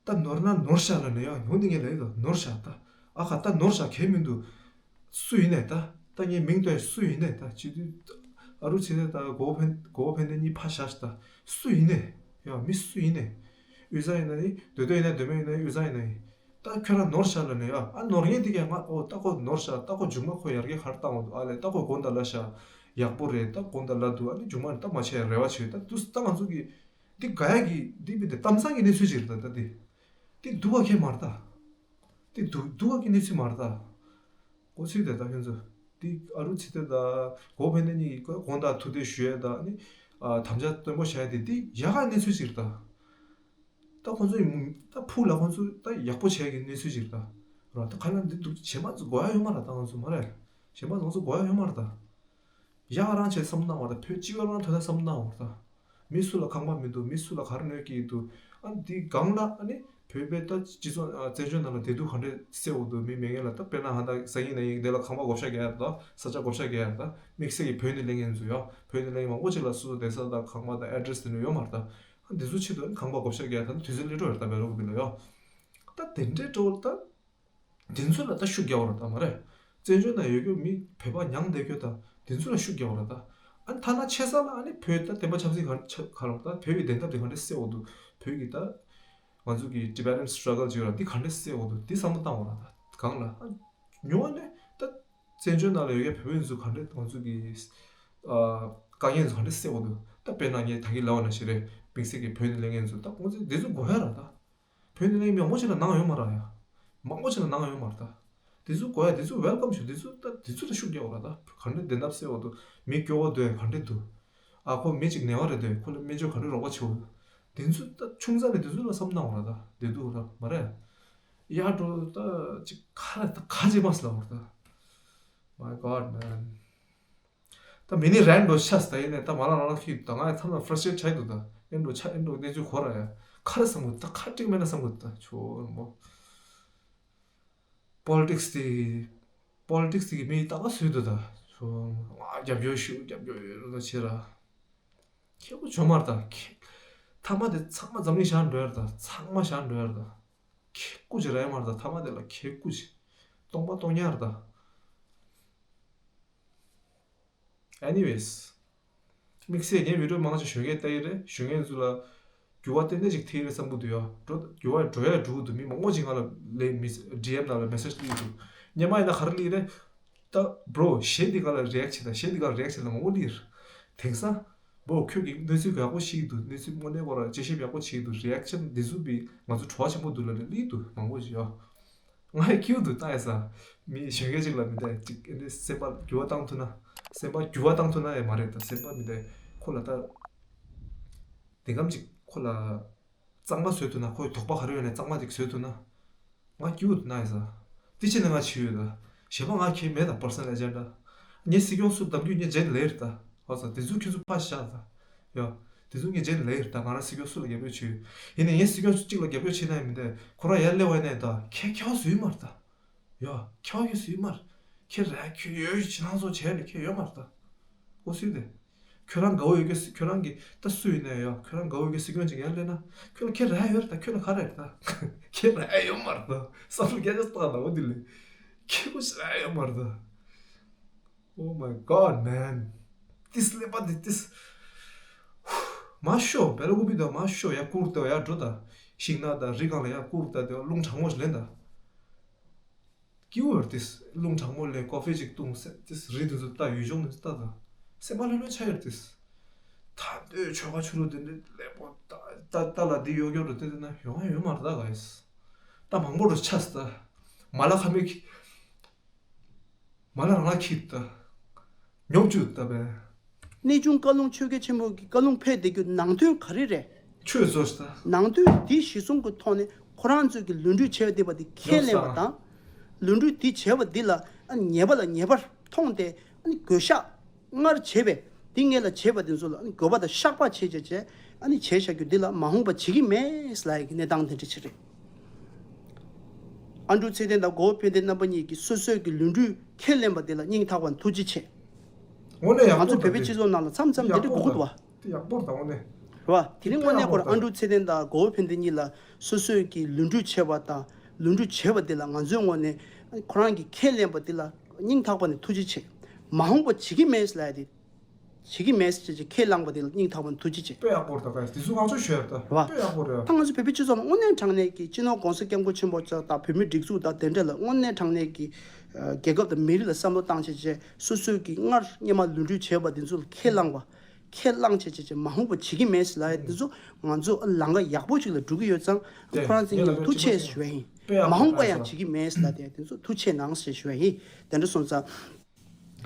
ད་ནོར་ན་ནོར་ཤག་ལ་ནས་ཡ་ཡོང་དེ་ངས་ལས་ད་ནོར་ཤག་ད། ཨ་ཁ་ད་ནོར་ཤག་གས་མི་འདུག་སུ་ཡིན་ནས་ད། ད་ངས་མིང་བཏོན་སུ་ཡིན་ནས་ད་ཅི་དུས། ཨ་རུ་ཚེ་ནས་ད་གོ་བོ་ཕན་གོ་བོ་ཕན་དེ་གཉིས་ཕ་ཤག་ད། སུ་ཡིན་ནས། ཡ་མི་སུ་ཡིན་ནས། དབུས་གཙང་ཡིན་ན་ནི་སྡོད་སྡོད་ཡིན་ན་སྡོད་མ་ཡིན་ན་དབུས་གཙང་ཡིན་ན་ཡིན། ད་ཁྱོད་རང་ནོར་ཤག་ལ་ནས་ཡ་ཨ་ནོར་ངན་དེ་གས་ང་ཨོ་ད་ཁོ་ནོར་ཤག་ད་ཁོ་མཇུག་མ་ཁོ་ཡར་རྒྱས་ག་རེ་བཏང་འོང་འདུག་ཨ་ལས་ད་ཁོ་དགོངས་དག་ལ་ཤག་ཡག་པོ་རེད། ད་དགོངས་དག་ལ་འདུག་ཨ་ནི་མཇུག་མ་ནས་ད་མ་བྱས་རེ་བ་བྱོས། ད་དུས་ད་ང་ཚོ་གི་འདི་ག་ཡ་གི་འདི་མི་འདི་གཏམ་བཟང་གི་གནས་ཚུལ་ཅིག་རེད། ད་ད་འདི་འདི་སྡུག་ག་གས་མ་རེད་ད། འདི་སྡུག་སྡུག་ག་གི་གནས་ཚུལ་མ་རེད་ད། གོ་ཚིག་དེ་ད་ཁྱོད་ཚོ། འདི་ཨ་རུ་ཚི་ཏེ་ད་གོ་བོ་ཕན་དེ་གཉིས་ཀྱི་དགོངས་དག་ཐུགས་གཏད་ཞུ་ཡས་ད་ནི། ཨ་དམ་བཅའ་བརྟན་པོ་བྱ་ཡས་དེ་འདི་ཡག་ག་གནས་ཚུལ་ཅིག་རེད་ད། ད་ཁོང་ཚོ་ཡིན་ད་ཕུགས་ལ་ཁོང་ཚོ་ད་ཡག་པོ་བྱས་ཀྱི་གནས་ཚུལ་ཅིག་རེད་ད། ར་ད་ག་ལ་འདི་འདུག་གཞན་པ་ཚོ་དགོས་ཡ་ཡོད་མ་རེད་ད། ང་ཚོ་མ་རེད། གཞན་པ་ཚོ་ང་ཚོ་དགོས་ཡ་ཡོད་མ་རེད་ད། ཡག་རང་བྱས་བསམ་བློ་བཏང་བ་དང་བོད་སྤྱི་པ་རང་དོན་དག་བསམ་བློ་བཏང་བ་དང་། མི་སུ་ལ་ཁང་པ་མི་འདུག་མི་སུ་ལ་ག་རེ་གནོད་ཀྱི་འདུག་ཨ་འདི་སྒང་ལ་ཨ་ནི་བོད་པའི་ད་སྤྱི་ཚོགས་ཨ་བཙན་བྱོལ་ནང་ལ་བདེ་སྡུག་ག་འདྲས་སེལ་འོ་འདུག་མི་མེད་མཁན་ལ་ད་དཔེར་ན་ཧ་ད་སང་ཉིན་གནངས་ཉིན་འདི་ལ་ཁང་པ་བགོ་བཤའ་རྒྱག་ཡ་ད་ས་ཆ་བགོ་བཤའ་རྒྱག་ཡ་ད་དམིགས་བསལ་གྱི་བོད་ནས་སླེབས་མཁན་ཚོ་ཡ་བོད་ནས་སླེབས་མཁན་མང་པོ་ཅིག་ལ་སོ་སོ་བསྡད་ས་དང་ཁང་པ་དང་ཨེ་ཌི་རེ་སི་དེ་འདྲ་ཡོད་མ་རེད་ད། ཨ་འདི་ཚོ་ཆེད་དུ་ཨ་ནི་ཁང་པ་བགོ་བཤའ་རྒྱག་ཡ་ད་དུས་ཚོད་སླེབས་འགྲོ་ཡ་ད་བེ་ལོ་གི་བི་ལ་ཡ་ད་དེ་འདྲས་འགྲོ་ད། དེ་ཚོ་ལ་ད་ཤུགས་རྒྱག་པ་རེད་ད་མ་རེད། བཙན་བྱོལ་ནང་ཡོད་རྒྱུ་མི་བོད་པ་མྱངས་བསྡད་རྒྱུ་ད་དེ་ཚོ་ལ་ཤུགས་རྒྱག་པ་རེད་ད། ཨ་ནི་ཐ་ན་ཆེ་ས་ལ་ཨ་ནི་བོད་ད་བསྟན་པ་ཆབ་སྲིད་ག་ཆ་ག་ལ་ད་བོད་ཀྱི་བདེན་མཐའ་དེ་ག་འདྲ་སེལ་འོ་འདུག་བོད་ཀྱི་ད་ང་ཚོ་གི་Tibetan struggle ཅིག་ཡོད་ར་འདི་ག་འདྲ་སེལ་འོ་འདུག་འདི་བསམ་བློ་བཏང་བ་རེད་ད་གང་ལ་ཨ་ཉོ་བ་ནས་ད་བཙན་བྱོལ་ནང་ལ་ཡོད་རྒྱུ་བོད་པ་ཚོ་ག་འདྲ་ང་ཚོ་གི་ཨ་དཀའ་ངལ་ཚོ་ག་འདྲ་སེལ་འོ་འདུག་ད་དཔེར་ན་ངས་ད་གིན་ལབ་པ་ནང་བཞིན་རེད། དམིགས་བསལ་གྱི་བོད་ནས་སླེབས་མཁན་ཚོ་ད་ཁོང་ཚོས་འདི་ཚོ་དགོས་ཡ་ར་ད། བོད་ནས་སླེབས་མི་མང་པོ་ཞིག་ལ་ནང་ཡོད་མ་རེད་ཡ། མང་པོ་ཞིག་ལ་ནང་ཡོད་མ་རེད་ད། དེ་ཚོ་དགོས་ཡ་དེ་ཚོ་welcome ཞུ་དེ་ཚོ་ད་དེ་ཚོ་ལ་ཤུགས་རྒྱག་དགོས་རེད་ད། ག་འདྲ་བདེན་རབ་སེལ་བ་འདུག་མི་སྐྱོ་བོ་འདུག་ག་འདྲ་འདུག་ཨ་ཁོ་མི་གཅིག་ནད་པ་རེད་འདུག་ཁོ་ལ་སྨན་བཅོས་ག་འདྲ་རོགས་པ་བྱེད་འོ། དེ་ཚོ་ད་ཆུང་ཙག་ནས་དེ་ཚོ་ལ་བསམ་གནང་བ་རེད་ད། བདེ་སྡུག་ར་མ་རེད། ཡ་འགྲོ་ད་ཅིག་ཁ་རེད་ད་ཁ་ཅིག་མ་སླ་བ་རེད་ད། My God man། ད་མི་ནི་རན་འགྲོ་ཤ་སྟ་ཡིན་ནས་ད་མ་ལ་རང་ལ་ཁྱི་ད་ང་ཡི་མཚམས་ལ་frustrate ཆགས་འདུག་ད་ཨེ་འགྲོ་ཆ་ཨེ་འགྲོ་གནས་ཚུལ་གོ་ར་ཡ་ཁ་རེ་བསམ་གི་ད་ཁ་ཏིག་མེད་ན་བསམ་གི་ད་ཆོ་མོ། Politics དེ་Politics དེ་གི་མི་ཡི་ལྟ་བ་བཟོས་འདུག་ད་ཆོ་ང་རྒྱབ་སྐྱོར་ཞུ་རྒྱབ་སྐྱོར་ཡོད་ར་ཆེ་ར་ཁྱེད་ཀོ་ཆོ་མར་ད་ཁྱེད་ཐ་མ་དེ་ཚང་མ་འཛམ་གླིང་ཤར་འགྲོ་ཡ་ར་ད་ཚང་མ་ཤར་འགྲོ་ཡ་ར་ད་ཁྱེད་ཀོ་ཅི་ར་ཡ་མར་ད་ཐ་མ་དེ་ལ་ཁྱེད་ཀོ་ཅི་སྟོང་པ་སྟོང་ཉར་ད། Anyways། དམིགས་བསལ་ངས་video མང་ཆེ་ཞོགས་ཀས་ལྟ་ཡི་རེད། ཞོགས་ཀས་ཚོ་ལ་འགྱུར་བ་ཏན་ཏན་ཞིག་ཐེབས་རེད་བསམ་གི་འདུག་ཡ། འགྲོ་འགྱུར་བ་འགྲོ་ཡ་འགྲོ་གི་འདུག་མི་མང་པོ་ཞིག་ང་ལ་ལས་མི་ཌི་ཨེམ་ནང་ལ་message སླེབས་འདུག་སྔོན་མ་ཡིན་ན་ག་རེ་སླེབས་རེད། ད་bro གཞས་འདི་ག་ལ་react བྱེད་དང་གཞས་འདི་ག་ལ་react བྱེད་ལ་མང་པོ་སླེབས་རེད། དེང་སང་ བོ་ཁྱོད་ཀྱིས་གནས་ཚུལ་ཡག་པོ་ཤེས་ཀྱི་འདུག་གནས་ཚུལ་དངོས་གནས་ཁོ་ར་དཔྱད་ཞིབ་ཡག་པོ་བྱེད་ཀྱི་འདུག་རི་ཨེག་ཤན་འདི་ཚོ་བི་ང་ཚོ་བྲོ་བ་ཆེན་པོ་འདུག་ལབ་ནས་སླེབས་འདུག་མང་པོ་ཞིག་ཡོད། ང་ཡི་ཁྱེའུ་འདུག་ལྟ་ཡ་ས། མི་གཞོན་སྐྱེས་ཅིག་ལ་མི་ལྟ་ཅིག་ཨེ་འདྲའི་སེམས་པ་འགྱུར་བ་བཏང་ཐུབ་ན། སེམས་པ་འགྱུར་བ་བཏང་ཐུབ་ན་ཡང་མ་རེད་ད་སེམས་པ་མི་ལྟ་ཁོ་ལ་ལྟ། དེ་གམ་ཅིག་ཁོ་ལ་གཙང་མ་བཟོས་ཐུབ་ན་ཁོའི་དོགས་པ་ག་རེ་ཡོད་ནས་གཙང་མ་ཅིག་བཟོས་ཐུབ་ན། ང་སྐྱིད་པོ་འདུག་ན་ཡིན་ས། དེ་ཕྱིན་ནས་ང་བྱེད་ཡོད་ད། གཞན་པ་ང་ཁྱེད་མེད་ད་པར་སོ་ནལ་ཨེ་ཇེན་ཌ། ངས་སྲིད་སྐྱོང་སུ་གདམ་རྒྱུ་ངས་རྗེས་ལས་རེད་ད། ཧོ་ས་དེ་ཚོ་ཁྱོད་ཚོ་ཕར་བཞག་ད། ཡོ། དེ་ཚོ་ངས་རྗེས་ལས་རེད་ད་ང་རང་སྲིད་སྐྱོང་སུ་ལ་རྒྱབ་སྐྱོར་བྱེད་ཡོད། ཡིན་ནའི་ངས་སྲིད་སྐྱོང་སུ་གཅིག་ལ་རྒྱབ་སྐྱོར་བྱེད་ན་ཡང་མི་འདས་ཁོ་རང་ཡར་སླེབས་པ་ཡིན་ནའི་ད་ཁྱེད་ཁྱེད་སུ་ཡིན་མ་རེད་ད། ཡོ། ཁྱེད་ཁྱེད་སུ་ཡིན་མ་རེད། ཁྱེད་རང་ཁྱོད་ཡོད་ཕྱི་ནང་ཚོ་བྱས་ནས་ཁྱེད་ཡོད་མ་རེད་ད། ཨོ་སུས་དེ། ཁྱོད་རང་དགའ་བོ་ཡོད་ཀྱི་ཁྱོད་རང་གི་ད་སུ་ཡིན་ནའི་ཡོ་ཁྱོད་རང་དགའ་བོ་ཡོད་ཀྱི་སྲིད་སྐྱོང་ཅིག་ཡར་སླེབས་ན་ཁྱོད་ལ་ཁྱེད་རང་ཡོད་རེད་ད་ཁྱོད་ལ་ག་རེ་རེད་ད། ཁྱེད་རང་ཡོད་མ་རེད་ད་བསམ་བློ་སྐད་ཆ་བཏང་ད་འོ་དེ་ལས། ཁྱེད་ཁོ་ཞིག་རང་ཡོད་མ་རེད་ད། Oh my god man. This ལེ་པ་འདི་this. མ་ཤོ་བེ་ལ་ཀུ་པི་དང་མ་ཤོ་ཡ་ཀུར་ཏོ་ཡ་འགྲོ་ད། ཤིང་ནགས་དང་རི་སྒང་ལ་ཡ་ཀུར་ཏོ་དེ་རླུང་གྲང་མོ་ཞིག་ལེན་ད། སྐྱིད་པོ་ཡོད་རེད་དེ། རླུང་གྲང་མོ་ལས་ཀོ་ཧྥེ་ཅིག་བཏུང་ཟེར་དེ་རི་དེ་ཚོ་ལྟ་ཡུལ་ལྗོངས་དེ་ཚོ་ལྟ་དང་། སེམས་པ་ལྷོད་ལྷོད་ཆགས་ཡོད་རེད་དེ། ད་ལྟོས་ཆོལ་ཁ་ཆོས་ལུགས་དེ་འདྲ་ལེགས་པོ་ལྟ་ལྟ་ལ་འདི་གཡོ་སྐྱོ་རུ་དེ་དེ་ན་ཡོང་ཡ་ཡོད་མ་རེད་ད་ག་ཡིས། ད་མང་པོ་རུ་ཆགས་སོང་ད། མ་ལ་ཁ་མིག་མ་ལ་རང་ལ་ཁྱི་ལྟ། ཉོབ་ཅུ་ལྟ་བས། གནས་ཆུང་བཀའ་ལུང་ཆོས་རྒྱལ་ཆེན་པོ་གི་བཀའ་ལུང་ཕེབས་བསྡད་རྒྱུ་ནང་དོན་ག་རེ་རེད། ཆོས་བཟོ་ཞིག་ལྟ། ནང་དོན་འདི་གཞི་བཟུང་གི་ཐོག་ནས་ཁོ་རང་ཚོས་ཀྱི་ལུས་འབྲེལ་བྱས་བསྡད་པ་འདི་ཁས་ལེན་པ་དང་། ལུས་འབྲེལ་འདི་བྱས་པ་འདི་ལ་ཨ་ཉེས་པ་ལ་ཉེས་པར་མཐོང་སྟེ་ཨ་ནི་གོད་ཤག་སྔར་བྱས་པའི་འདི་སྔོན་ལ་བྱས་པ་འདི་ཚོ་ལ་ཨ་ནི་གོད་པ་དང་བཤགས་པ་བྱས་བྱས་བྱས་ཨ་ནི་བྱས་བཞག་རྒྱུ་འདི་ལ་མ་འོངས་པ་བྱེད་ཀྱི་མེད་ལབ་ཡ་གི་གནས་སྟངས་དེ་འདྲ་ཅིག་རེད། ཨ་འབྲུག་ཚེ་བརྟན་དང་གོ་བོ་ཕན་བདེ་རྣམ་པ་གཉིས་ཀྱིས་སོ་སོའི་གི་ལུས་འབྲེལ་ཁས་ལེན་པ་དེ་ལ་སྙིང་ཐག་པ་ནས་ཐུགས་རྗེ་ཆེ། དངོས་གནས་ཡག་ང་ཚོ་པོ་བོད་པའི་ད་སྤྱི་ཚོགས་ནང་ལ་མཚམས་མཚམས་དེ་འདྲ་དགོས་ཀྱི་འདུག་བ། དེ་ཡག་པོ་རེད་ད་དངོས་གནས། རེད་བ། དེ་རིང་དངོས་གནས་ཁོ་རང་ཨ་འབྲུག་ཚེ་བརྟན་དང་གོ་བོ་ཕན་བདེ་གཉིས་ལ་སོ་སོའི་གི་ལུས་འབྲེལ་བྱས་པ་དང་ལུས་འབྲེལ་བྱས་པ་དེ་ལ་ང་ཚོའི་ངོས་ནས་ཁོ་རང་གི་ཁས་ལེན་པ་དེ་ལ་སྙིང་ཐག་པ་ནས་ཐུགས་རྗེ་ཆེ། མ་འོངས་པ་བྱེད་ཀྱི་མེད་ལབ་ཡ་དེ། བྱེད་ཀྱི་མེད་ཟེར་བྱས་ཁས་བླངས་པ་དེ་ལ་སྙིང་ཐག་པ་ནས་ཐུགས་རྗེ་ཆེ། དཔེ་ཡག་པོ་རེད་ད་ག་དེ་ཚོ་ང་ཚོ་ཞུ་ཡ་རེད་ད། རེད་བ། དཔེ་ཡག་པོ་རེད། ད་ང་ཚོ་བོད་པའི་སྤྱི་ཚོགས་ནང་དངོས་གནས་དྲང་གནས་ཀྱི་སྤྱི་ནོར་༸གོང་ས་༸སྐྱབས་མགོན་ཆེན་པོ་མཆོག་དང་བོད་མིའི་སྒྲིག་འཛུགས་དང་དེ་འདྲ་ལ་དངོས་གནས་དྲང་གནས་ཀྱི་རྒྱལ་ཁབ་དང་མི་རིགས་ལ་བསམ་བློ་བཏང་བྱས་བྱས་སོ་སོའི་གི་སྔར་སྔོན་མ་ལུས་འབྲེལ་བྱས་པ་དེ་ཚོ་ལ་ཁས་བླངས་པ། ཁས་བླངས་བྱས་བྱས་བྱས་མ་འོངས་པ་བྱེད་ཀྱི་མེད་ཟེར་ལབ་ཡ་དེ་ཚོ་ང་ཚོ་ལམ་ཁ་ཡག་པོ་ཅིག་ལ་འགྲོ་གི་ཡོད་ཙང་ཁོ་རང་ཚོ་གཉིས་ལ་ཐུགས་རྗེ་ཆེ་ཞུ་ཡ་ཡིན། མ་འོངས་པ་ཡང་བྱེད་ཀྱི་མེད་ཟེར་ལབ་དེ་དེ་ཚོ་ཐུགས་རྗེ་གནང་ཞེས་ཞུ་ཡ་ཡིན། དེ་འདྲ་སོང་ཙང་།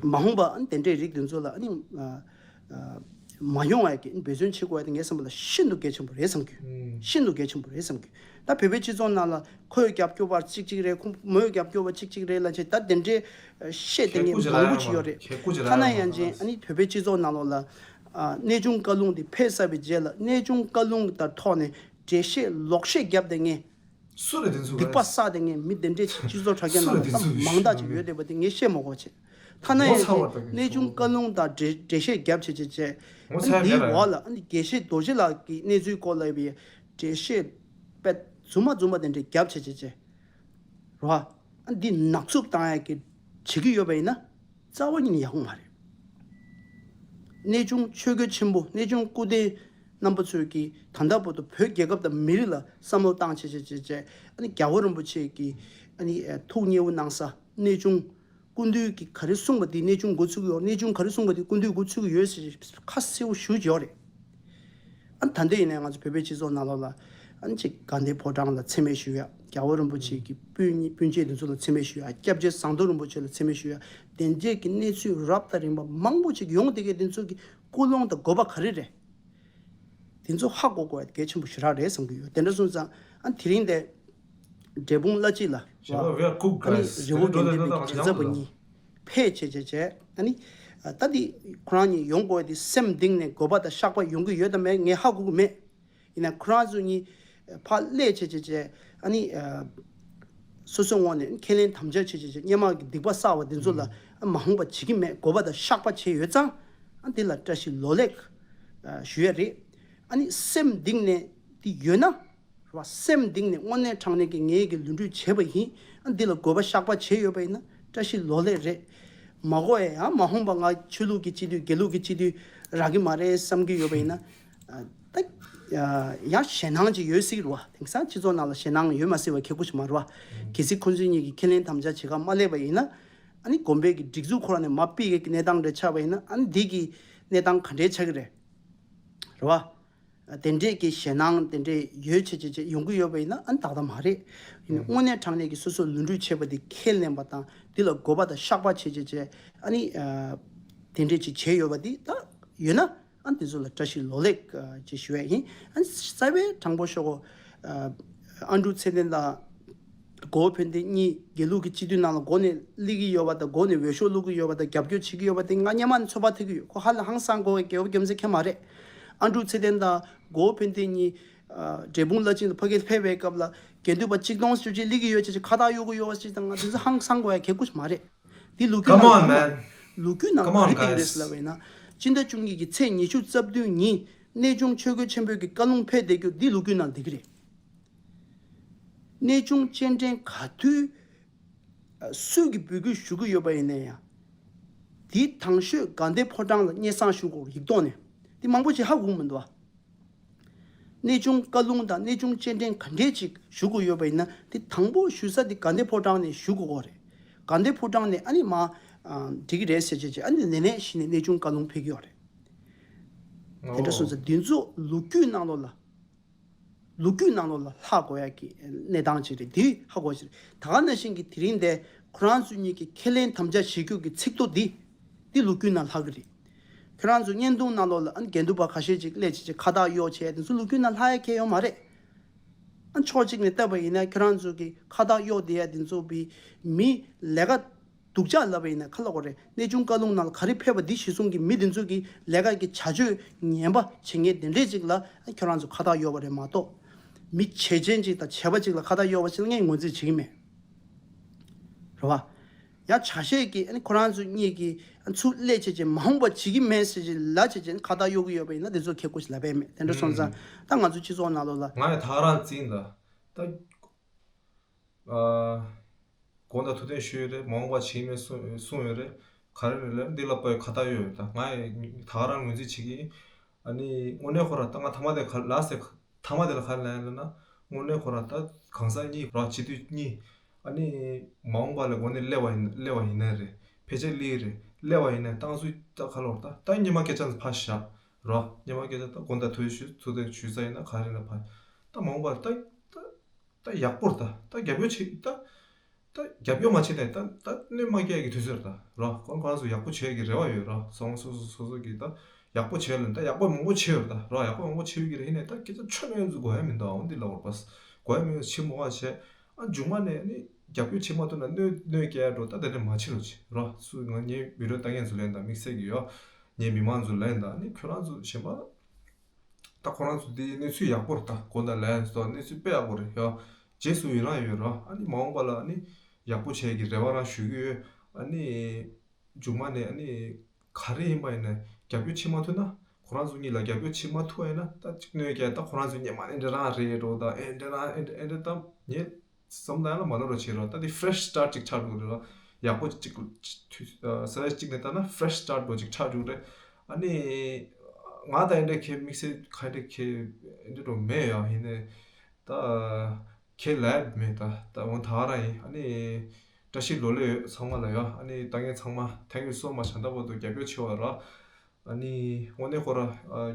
མ་འོངས་པ་ཨ་ནི་དེ་འདྲའི་རིགས་དེ་ཚོ་ལ་ཨ་ནི་ཨ་ཨ་མ་ཡོང་བ་ཡ་གི་འབད་བརྩོན་བྱེད་དགོས་ཡ་དེ་ངའི་བསམ་པ་ལ་ཤིན་ཏུ་གལ་ཆེན་པོ་རེད་བསམ་གི། ཤིན་ཏུ་གལ་ཆེན་པོ་རེད་བསམ་གི། ད་བོད་པའི་སྤྱི་ཚོགས་ནང་ལ་ཁོས་རྒྱབ་སྐྱོར་བ་གཅིག་གཅིག་རེད། ཁོ་མོས་རྒྱབ་སྐྱོར་བ་གཅིག་གཅིག་རེད་ལབ་བྱས་ད་དེ་འདྲའི་བཤད་དེ་ངས་མང་པོ་ཅིག་ཡོད་རེད། ཐ་ན་ཡང་ཅིན་ཨ་ནི་བོད་པའི་སྤྱི་ཚོགས་ནང་ལོགས་ལ་ཨ་གནས་ཆུང་བཀའ་ལུང་དེ་ཕེབས་ཚར་བའི་རྗེས་ལ་གནས་ཆུང་བཀའ་ལུང་དང་ཐོག་ནས་འགྲེལ་བཤད་ལོག་བཤད་བརྒྱབ་དེ་ངས། སུ་རེད་དེ་ཚོ་སྡིག་པ་བསགས་དེ་ངས་མི་དེ་འདྲས་སྤྱི་ཚོགས་དྲ་རྒྱ་ནང་ལ་ད་མང་དག་ཅིག་ཡོད་བསྡད་པ་དེ་ངས་བཤད་མ་དགོས་བྱས། ཐ་ན་ཡང་ཅིག་གནས་ཆུང་བཀའ་ལུང་དང་འགྲེལ་འགྲེལ་བཤད་བརྒྱབ་བྱས་བྱས་བྱས། ཨ་ནི་འདིའི་འོག་ལ་ཨ་ནི་དགེ་བཤེས་རྡོ་རྗེ་ལགས་ཀྱི་གནས་ཚུལ་སྐོར་ལ་ཡོད་པའི་འགྲེལ་བཤད་དཔེ་རྫུན་མ་རྫུན་མ་དེ་འདྲས་བརྒྱབ་བྱས་བྱས་བྱས། རོ། ཨ་འདི་ནག་འཚུབ་བཏང་ཡ་གི་བྱེད་ཀྱི་ཡོད་པ་ཡིན་ན། རྩ་བ་ཉིད་ནས་ཡག་པོ་མ་རེད། གནས་ཆུང་ཆོས་རྒྱལ་ཆེན་པོ་གནས་ཆུང་སྐུ་ལྡན་རྣམ་པ་ཚོས་ཀྱིས་ད་ལྟ་བར་དུ་བོད་རྒྱལ་ཁབ་དང་མི་རིགས་ལ་བསམ་བློ་བཏང་བྱས་བྱས་བྱས་བྱས་ཨ་ནི་རྒྱལ་བ་རིན་པོ་ཆེ་གི་ཨ་ནི་ཐུགས་མཉེས་པོ་གནང་ས་གནས་ཆུང་སྐུ་མདུན་གྱིས་ག་རེ་གསུངས་པ་དེ་གནས་ཆུང་འགོ་ཚུགས་ཡོད། གནས་ཆུང་ག་རེ་གསུངས་པ་དེ་སྐུ་མདུན་འགོ་ཚུགས་ཡོད་ཟེར་ཁ་གསལ་པོ་ཞུ་གི་ཡོད་རེད། ཨ་ནི་ད་ལྟ་ཡིན་ནའི་ང་ཚོ་བོད་པའི་སྤྱི་ཚོགས་ནང་ལོགས་ལ་ཨ་ནི་གཅིག་དགའ་ལྡན་ཕོ་བྲང་ལ་མཚན་སྨད་ཞུ་ཡ། རྒྱལ་བ་རིན་པོ་ཆེ་གི་སྤུན་ཉེ་སྤུན་མཆེད་དེ་ཚོ་ལ་མཚན་སྨད་ཞུ་ཡ། སྐྱབས་རྗེ་ཟམ་གདོང་རིན་པོ་ཆེ་ལ་མཚན་སྨད་ཞུ་ཡ། དེ་འདྲས་ཀྱི་གནས་ཚུལ་རབ་དང་རིམ་པ་མང་པོ་ཅིག་ཡོང་བསྡད་མཁན་དེ་ཚོ་གི་ཀུན་སློང་དང་དགོས་པ་ག་རེ་རེད། དེ་ཚོ་ཧ་གོ་དགོས་ཡ་གལ་ཆེན་པོ་ཞེ་དྲག་རེད་བསམ་གྱི་ཡོད། དེ་འདྲ་སོང་ཙང་ཨ་ནི་དེ་རིང་དེ་འབྲས་སྤུངས་བླ་སྤྱི་ལ་ཨ་ནི་རི་བོ་དགེ་ལྡན་པའི་གི་རྒྱལ་ཚབ་པ་གཉིས་ཕེབས་བྱས་བྱས་བྱས་ཨ་ནི་ད་འདི་ཁོ་རང་གཉིས་ཡོང་དགོས་ཡ་དེ་སེམས་གཏིང་ནས་དགོས་པ་དང་བཤགས་པ་ཡོང་གི་ཡོད་དམ་མེད་ངས་ཧ་གོ་གི་མེད། ཡིན་ན་ཁོ་རང་ཚོ་གཉིས་ཕར་སླེབས་བྱས་བྱས་བྱས་ཨ་ནི་སོ་སོའི་ངོས་ནས་ཁས་ལེན་དམ་བཅའ་བྱས་བྱས་བྱས་སྔོན་མ་གི་སྡིག་པ་བསགས་པ་འདི་ཚོ་ལ་མ་འོངས་པ་བྱེད་ཀྱི་མེད། དགོས་པ་དང་བཤགས་པ་བྱས་ཡོད་ཙང་ཨ་འདི་ལ་བཀྲ་ཤིས་ལོ་ལེགས་ཞུ་ཡ་རེད། ཨ་ནི་སེམས་གཏིང་ནས་འདི་ཡོད་ན་རེད་བ། སེམས་གཏིང་ནས་དངོས་གནས་དྲང་གནས་ཀྱི་ངས་ཀྱི་ལུས་འབྲེལ་བྱས་པ་ཡིན། ཨ་འདི་ལ་དགོས་པ་བཤགས་པ་བྱས་ཡོད་པ་ཡིན་ན་བཀྲ་ཤིས་ལོ་ལེགས་རེད། མ་གོ་ཡ་ཡང་མ་འོངས་པ་ང་ཆོས་ལུགས་ཀྱི་སྤྱི་འཐུས་དགེ་ལུགས་ཀྱི་སྤྱི་འཐུས་རག་གི་མ་རེད་བསམ་གྱི་ཡོད་པ་ཡིན་ན། ད་ཡང་ཞེད་སྣང་ཅིག་ཡོད་སྲིད་རེད་བ། དེང་སང་སྤྱི་ཚོགས་ནང་ལ་ཞེད་སྣང་ཡོད་མ་སྲིད་པ་ཁེ་ཁུ་ཞིག་མ་རེད་བ། གལ་སྲིད་ཁོང་ཚོ་གཉིས་ཀྱིས་ཁས་ལེན་དམ་བཅའ་བྱེད་ག་མ་སླེབས་པ་ཡིན་ན། ཨ་ནི་དགོན་པའི་གི་སྒྲིག་འཛུགས་ཁོ་རང་ནས་མར་ཕུད་ཡས་ཀྱི་གནས་སྟངས་རེ་ཆགས་པ་ཡིན་ན་ཨ་ནི་འདི་གི་གནས་སྟངས་ག་འདྲས་ཆགས་ཀྱི་རེད། རེད་བ། དེ་འདྲས་ཀྱི་ཞེད་སྣང་དེ་འདྲས་ཡོད་བྱས་བྱས་བྱས་ཡོང་གི་ཡོད་པ་ཡིན་ན་ཨ་ནི་ཏག་ཏག་མ་རེད། ཡིན་ནའི་དངོས་གནས་དྲང་གནས་ཀྱི་སོ་སོ་ལུས་འབྲེལ་བྱས་པ་དེ་ཁས་ལེན་པ་དང་དེ་ལ་དགོས་པ་དང་བཤགས་པ་བྱས་བྱས་བྱས་ཨ་ནི་དེ་འདྲས་ཅིག་བྱས་ཡོད་པ་དེ་ད་ཡོད་ན། ཨ་དེ་ཚོ་ལ་བཀྲ་ཤིས་ལོ་ལེགས་ཅེས་ཞུ་ཡ་ཡིན། ཨ་རྩ་བའི་དྲང་པོ་ཤོད་གོ། ཨ་འབྲུག་ཚེ་བརྟན་དང་གོ་བོ་ཕན་བདེ་གཉིས་དགེ་ལུགས་ཀྱི་སྤྱི་འཐུས་ནང་ལ་འགོ་ནས་སླེབས་ཀྱི་ཡོད་པ་དང་། འགོ་ནས་འོས་ཤོག་བླུག་གི་ཡོད་པ་དང་། རྒྱབ་སྐྱོར་བྱེད་ཀྱི་ཡོད་པ་དེ་ང་སྔོན་མ་ནས་ཚོད་དཔག་ཐེབས་ཀྱི་ཡོད། ཁོ་ཧ་ལས་ཧང་སང་དགོས་པའི་དགེ་བ་རྒྱུ་མཚན་ཁྱད་མ་རེད། ཨ་འབྲུག་ཚེ་བརྟན་དང་གོ་བོ་ཕན་བདེ་གཉིས་འབྲས་སྤུངས་བླ་ཆེན་དུ་ཕ་གིར་ཕེབས་པའི་སྐབས་ལ་དགེ་འདུན་པ་གཅིག་སྟོང་བཅུ་གཅིག་སླེབས་ཀྱི་ཡོད་ཅེས་ཁ་བཏགས་གཡོག་གི་ཡོད་པ་ཞིག་དང་ང་དེ་ཚོ་ཧང་སང་དགོས་ཡ་གལ་ཁུལ་མ་རེད། འདི་ལོ་རྒྱུས་ནང་ལ་ལོ་རྒྱུས་ནང་ག་རེ་བསྟན་གྱི་རེད་ཟེར་ལབ་པ་ཡིན་ན། སྤྱི་ཟླ་བཅུ་གཉིས་ཀྱི་ཚེས་ཉི་ཤུ་རྩ་བདུན་ཉིན་གནས་ཆུང་ཆོས་སྐུ་ཆེན་པོའི་གི་བཀའ་ལུང་ཕེབས་བསྡད་རྒྱུ་འདི་ལོ་རྒྱུས་ནང་འདི་གི་རེད། གནས་ཆུང་སྤྱན་འདྲེན་ག་དུས་སུས་ཀྱི་འབོད་སྐུལ་ཞུ་གི་ཡོད་པ་ཡིན་ན་ཡང་། འདི་དང་ཤོས་དགའ་ལྡན་ཕོ་བྲང་ལ་སྙན་སེང་ཞུ་དགོས་ཡིག་ཐོག་ནས། འདི་མང་པོ་ཞིག་ཧ་གོ་གི་མི་འདུག་བ། གནས་ཆུང་བཀའ་ལུང་དང་གནས་ཆུང་སྤྱན་འདྲེན་ག་འདྲས་ཅིག་ཞུ་དགོས་ཡོད་པ་ཡིན་ན་དེ་དང་པོ་ཞུ་ས་དེ་དགའ་ལྡན་ཕོ་བྲང་ནས་ཞུ་དགོས་ཀྱི་རེད། དགའ་ལྡན་ཕོ་བྲང་ནས་ཨ་ནི་མ་འགྲིག་གི་རེད་ཟེར་བྱས་བྱས་ཨ་ནི་ལས་གནས་གཞི་ནས་གནས་ཆུང་བཀའ་ལུང་ཕེབས་ཀྱི་ཡོད་རེད། དེ་འདྲ་སོང་ཙང་འདི་ཚོ་ལོ་རྒྱུས་ནང་ལོགས་ལ་ལོ་རྒྱུས་ནང་ལོགས་ལ་ལྷག་དགོས་ཡ་གི་གནས་སྟངས་ཅིག་རེད། འདི་ཧ་གོ་ཞིག་རེད། ད་ག་ནང་བཞིན་གྱི་དེ་རིང་འདི་ཁོ་རང་ཚོ་གཉིས་ཀྱི་ཁས་ལེན་དམ་བཅའ་བཞེས་རྒྱུ་གི་ཚིག་ཐོ་འདི་འདི་ལོ་རྒྱུས་ནང་ལྷག་གི་རེད། ཁྱོད་རང་ཚོ་བརྙན་ཐུང་ནང་ལོགས་ལ་ཨ་ནི་དགེ་འདུན་པ་ཁ་ཤས་ཅིག་སླེབས་བྱས་བྱས་ཁ་བཏགས་གཡོག་བྱས་དེ་ཚོ་ལོ་རྒྱུས་ནང་ལྷག་ཡ་གང་ཡང་ཡོད་མ་རེད། ཨ་ཕྱོགས་གཅིག་ནས་བལྟས་པ་ཡིན་ན་ཁྱོད་རང་ཚོ་གི་ཁ་བཏགས་གཡོག་བསྡད་ཡ་དེ་ཚོ་བི་མི་ལས་ཀ་སྡུག་ཅག་ལབ་པ་ཡིན་ན་ག་ལབ་དགོས་རེད། གནས་ཆུང་བཀའ་ལུང་ནང་ལ་ག་རེ་ཕེབས་པ་འདི་གཞི་བཟུང་གི་མི་དེ་ཚོ་གི་ལས་ཀ་གི་བྱ་སྤྱོད་ངན་པ་བྱེད་མཁན་དེ་འདྲས་ཅིག་ལ་ཁྱོད་རང་ཚོ་ཁ་བཏགས་གཡོག་པ་རེད་མ་གཏོགས། མི་བྱས་ཅན་ཅིག་དང་བྱས་པ་ཅིག་ལ་ཁ་བཏགས་གཡོག་པ་ཅིག་ལ་ངས་ངོས་འཛིན་བྱེད་ཀྱི་མེད། རེད་བ། ཡང་ཆ་ཤས་ཀྱིས་ཨ་ནི་ཁོ་རང་ཚོ་གཉིས་ཀྱིས་ཨ་ཚུར་སླེབས་བྱས་ཅིག་མ་འོངས་པ་བྱེད་ཀྱི་མེད་ཟེར་ཅིག་ལབ་བྱས་ཅིག་ཁ་བཏགས་གཡོག་གི་ཡོད་པ་ཡིན་ན་དེ་ཚོ་ཁེ་ཁོ་ཞིག་ལབ་པས་མེད། དེ་འདྲ་སོང་ཙང་ད་ང་ཚོ་སྤྱི་ཚོགས་ནང་ལོགས་ལ། ང་ཡང་ད་ག་རང་བཙན་ད་ད། ཨ། དགོངས་དག་ཐུགས་བདེན་ཞུས་ཡོད་རེད། མ་འོངས་པ་བྱེད་མེད་གསུངས་གསུངས་ཡོད་རེད། ག་རེ་རེད་ལབ་འདི་ལ་དཔེ་ཁ་བཏགས་ཡོད་ཡོད། ད་ང་ཡི་ད་ག་རང་ངོས་འཛིན་བྱེད་ཀྱི་ཡིན། ཨ་ནི་དངོས་གནས་ཁོ་རང་ད་ང་ཐ་མ་དེ་ག་ལ་ཟེར་ཐ་མ་དེ་ལ་ག་རེ་ལབ་ཡིན་ལབ་ན། དངོས་གནས་ཁོ་རང་ད་གང་ཟག་གཉིས་ར་སྤྱི་འཐུས་གཉིས། ཨ་ནི་མ་འོངས་པ་ལ་དགོན་ནས་སླེབས་པ་ཡིན་སླེབས་པ་ཡིན་ན་རེད། ཕལ་ཆེར་སླེབས་རེད། སླེབས་པ་ཡིན་ན་ཏང་ཙུའི་ད་ག་ལོར་ད་ད་སྔོན་མ་སྐད་ཆ་ཕར་བཞག་ར། སྔོན་མ་སྐད་ཆ་ད་དགོངས་དག་ཐུགས་ཞུ་ཐུགས་དེ་ཞུས་ས་ཡིན་ན་ག་རེ་ལ་ཕར། ད་མ་འོངས་པ་ད་ད། ད་ཡག་པོ་རེད་ད། ད་རྒྱབ་སྐྱོར་བྱེད་ད། ད་རྒྱབ་སྐྱོར་མ་བྱེད་ནས་ད་ད་གནོད་མ་སྐྱེལ་གྱི་དུས་ཚོད་རེད་ད་ར། ཁོང་ཁོ་རང་ཚོ་ཡག་པོ་བྱེད་ཀྱི་རེ་བ་ཡོད་ར། སོང་སོ་སོ་སོ་སོ་གི་ད་ཡག་པོ་བྱེད་ལ་ད་ཡག་པོ་མང་པོ་བྱེད་ཡོད་ད་ར། ཡག་པོ་མང་པོ་བྱེད་ཀྱི་རེད། ཡིན་ནས་ད་སྐད་ཆ་ཆོ་མེད་ཚོ་དགོས་ཡ་མི་འདུག་འོ་འདི་ལ་བར་པ་དགོས་ཡ་མི་འདུག་ཕྱི་མོ་བ་བྱས། ཨ་མཇུག་མ་ནས་ནི་རྒྱབ་སྐྱོར་བྱེད་མ་ཐུབ་ན་གནོད་གནོད་སྐྱེལ་འགྲོ་ད། དེ་འདྲ་མ་བྱེད་རོགས་བྱེད་ར། སུ་ང་ངའི་བི་ཌིའོ་ལྟ་མཁན་ཚོ་ལན་ད་དམིགས་བསལ་གྱི་ཡོད། ངའི་མི་མང་ཚོ་ལན་ད་ནི་ཁྱོད་རང་ཚོ་གཞན་པ། ད་ཁོ་རང་ཚོ་འདི་གནས་ཚུལ་ཡག་པོ་རེད། ད་དགོངས་དག་ལན་སོགས་གནས་ཚུལ་དཔེ་ཡག་པོ་རེད་ཡ། རྗེས་སུ་ཡི་རང་ཡོད་ར། ཨ་ནི་མ་འོངས་པ་ལ་ཨ་ནི་ཡག་པོ་བྱས་ཀྱི་རེ་བ་རང་ཞུ་གི་ཡོད། ཨ་ནི་མཇུག་མ་ནས་ཨ་ནི་ག་རེ་ཡིན་པ་ཡིན་ན་རྒྱབ་སྐྱོར་བྱེད་མ་ཐུབ་ན། ཁོ་རང་ཚོ་གཉིས་ལ་རྒྱབ་སྐྱོར་བྱེད་མ་ཐུབ་པ་ཡིན་ན་ད་གཅིག་གནོད་སྐྱེལ། ད་ཁོ་རང་ཚོ་སྔོན་མ་ཨེ་འདྲ་རང་རེད་འགྲོ་ད་ཨེ་འདྲ་རང་ཨེ་འདྲ་ཨེ་འདྲ་ད་ངས། བསམ་བློ་ཡང་ལ་མ་ལོ་རོ་བྱེད་རོགས། ད་དེ་fresh start་ཅིག་ཆགས་འགྲོ་གི་རེད་རོ། ཡག་པོ་ཅིག་དུས་ས་ཡ་གཅིག་ནས་ལྟ་ན་fresh start་པོ་ཅིག་ཆགས་འགྲོ་གི་རེད། ཨ་ནི་ང་ད་ཡིན་འདྲ་ཁེ་དམིགས་བསལ་ག་འདྲ་ཁེ་འདྲ་འགྲོ་མེད་ཡ། ཡིན་ནས་ད་ཁེ་ལབ་མེད། ད་ད་འོ་ད་ག་རང་ཡིན། ཨ་ནི་བཀྲ་ཤིས་ལོ་ལེགས་ཡོད་ཚང་མ་ལ་ཡ། ཨ་ནི་ལྟ་མཁན་ཚང་མ་thank you so much། ད་ལྟ་བར་དུ་རྒྱབ་སྐྱོར་བྱེད་པ་ར། ཨ་ནི་དངོས་གནས་ཁོ་ར་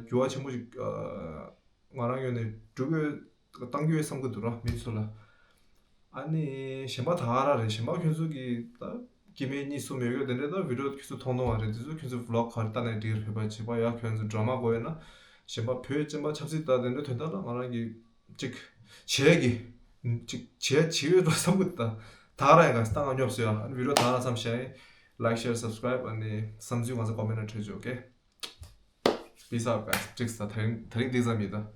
འགྱུར་བ་ཆེན་པོ་ཞིག་ང་རང་ངོས་ནས་འགྲོ་དགོས་བཏང་རྒྱུ་ཡོད་བསམ་གི་འདུག་ར་མི་ཚོ་ལ། ཨ་ནི་གཞན་པ་ད་ག་རང་རེད། གཞན་པ་ཁྱོད་ཚོ་གི་ད་སྐྱེ་དམན་གཉིས་གསུམ་ཡོད་ཡོད་དེ་འདྲས་ད་བི་ཌིའོ་ཁྱོད་ཚོ་མཐོང་མཐོང་བ་རེད། དེ་ཚོ་ཁྱོད་ཚོ་vlog་ག་རེ་ལྟ་ནས་འགྲིག་རེད། བོད་པ་བྱེད་པ་ཡ་ཁྱོད་ཚོ་drama་དགོས་ཡོད་ན་གཞན་པ་བོད་སྤྱི་པ་ཆབ་སྲིད་ད་དེ་འདྲས་དོན་དག་ལ་ང་རང་གི་ཅིག་བྱེད་ཀྱི་ཅིག་བྱེད་བྱེད་ཡོད་འགྲོ་བསམ་གི་འདུག་ད་ད་ག་རང་ཡ་ག་ས་ད་ང་སྙོབ་སོ་ཡ། ཨ་ནི་བི་ཌིའོ་ད་ག་རང་བསམ་བྱས་like share subscribe་ཨ་ནི་བསམ་ཚུལ་གང་ཚ་comment་ནང་འཕྲོད་ཆོག་ཨོ་ཁེ། Peace out guys། ཅིག་ས་ད་རིང་ད་རིང་འདི་ཙམ་ཡིན་ད།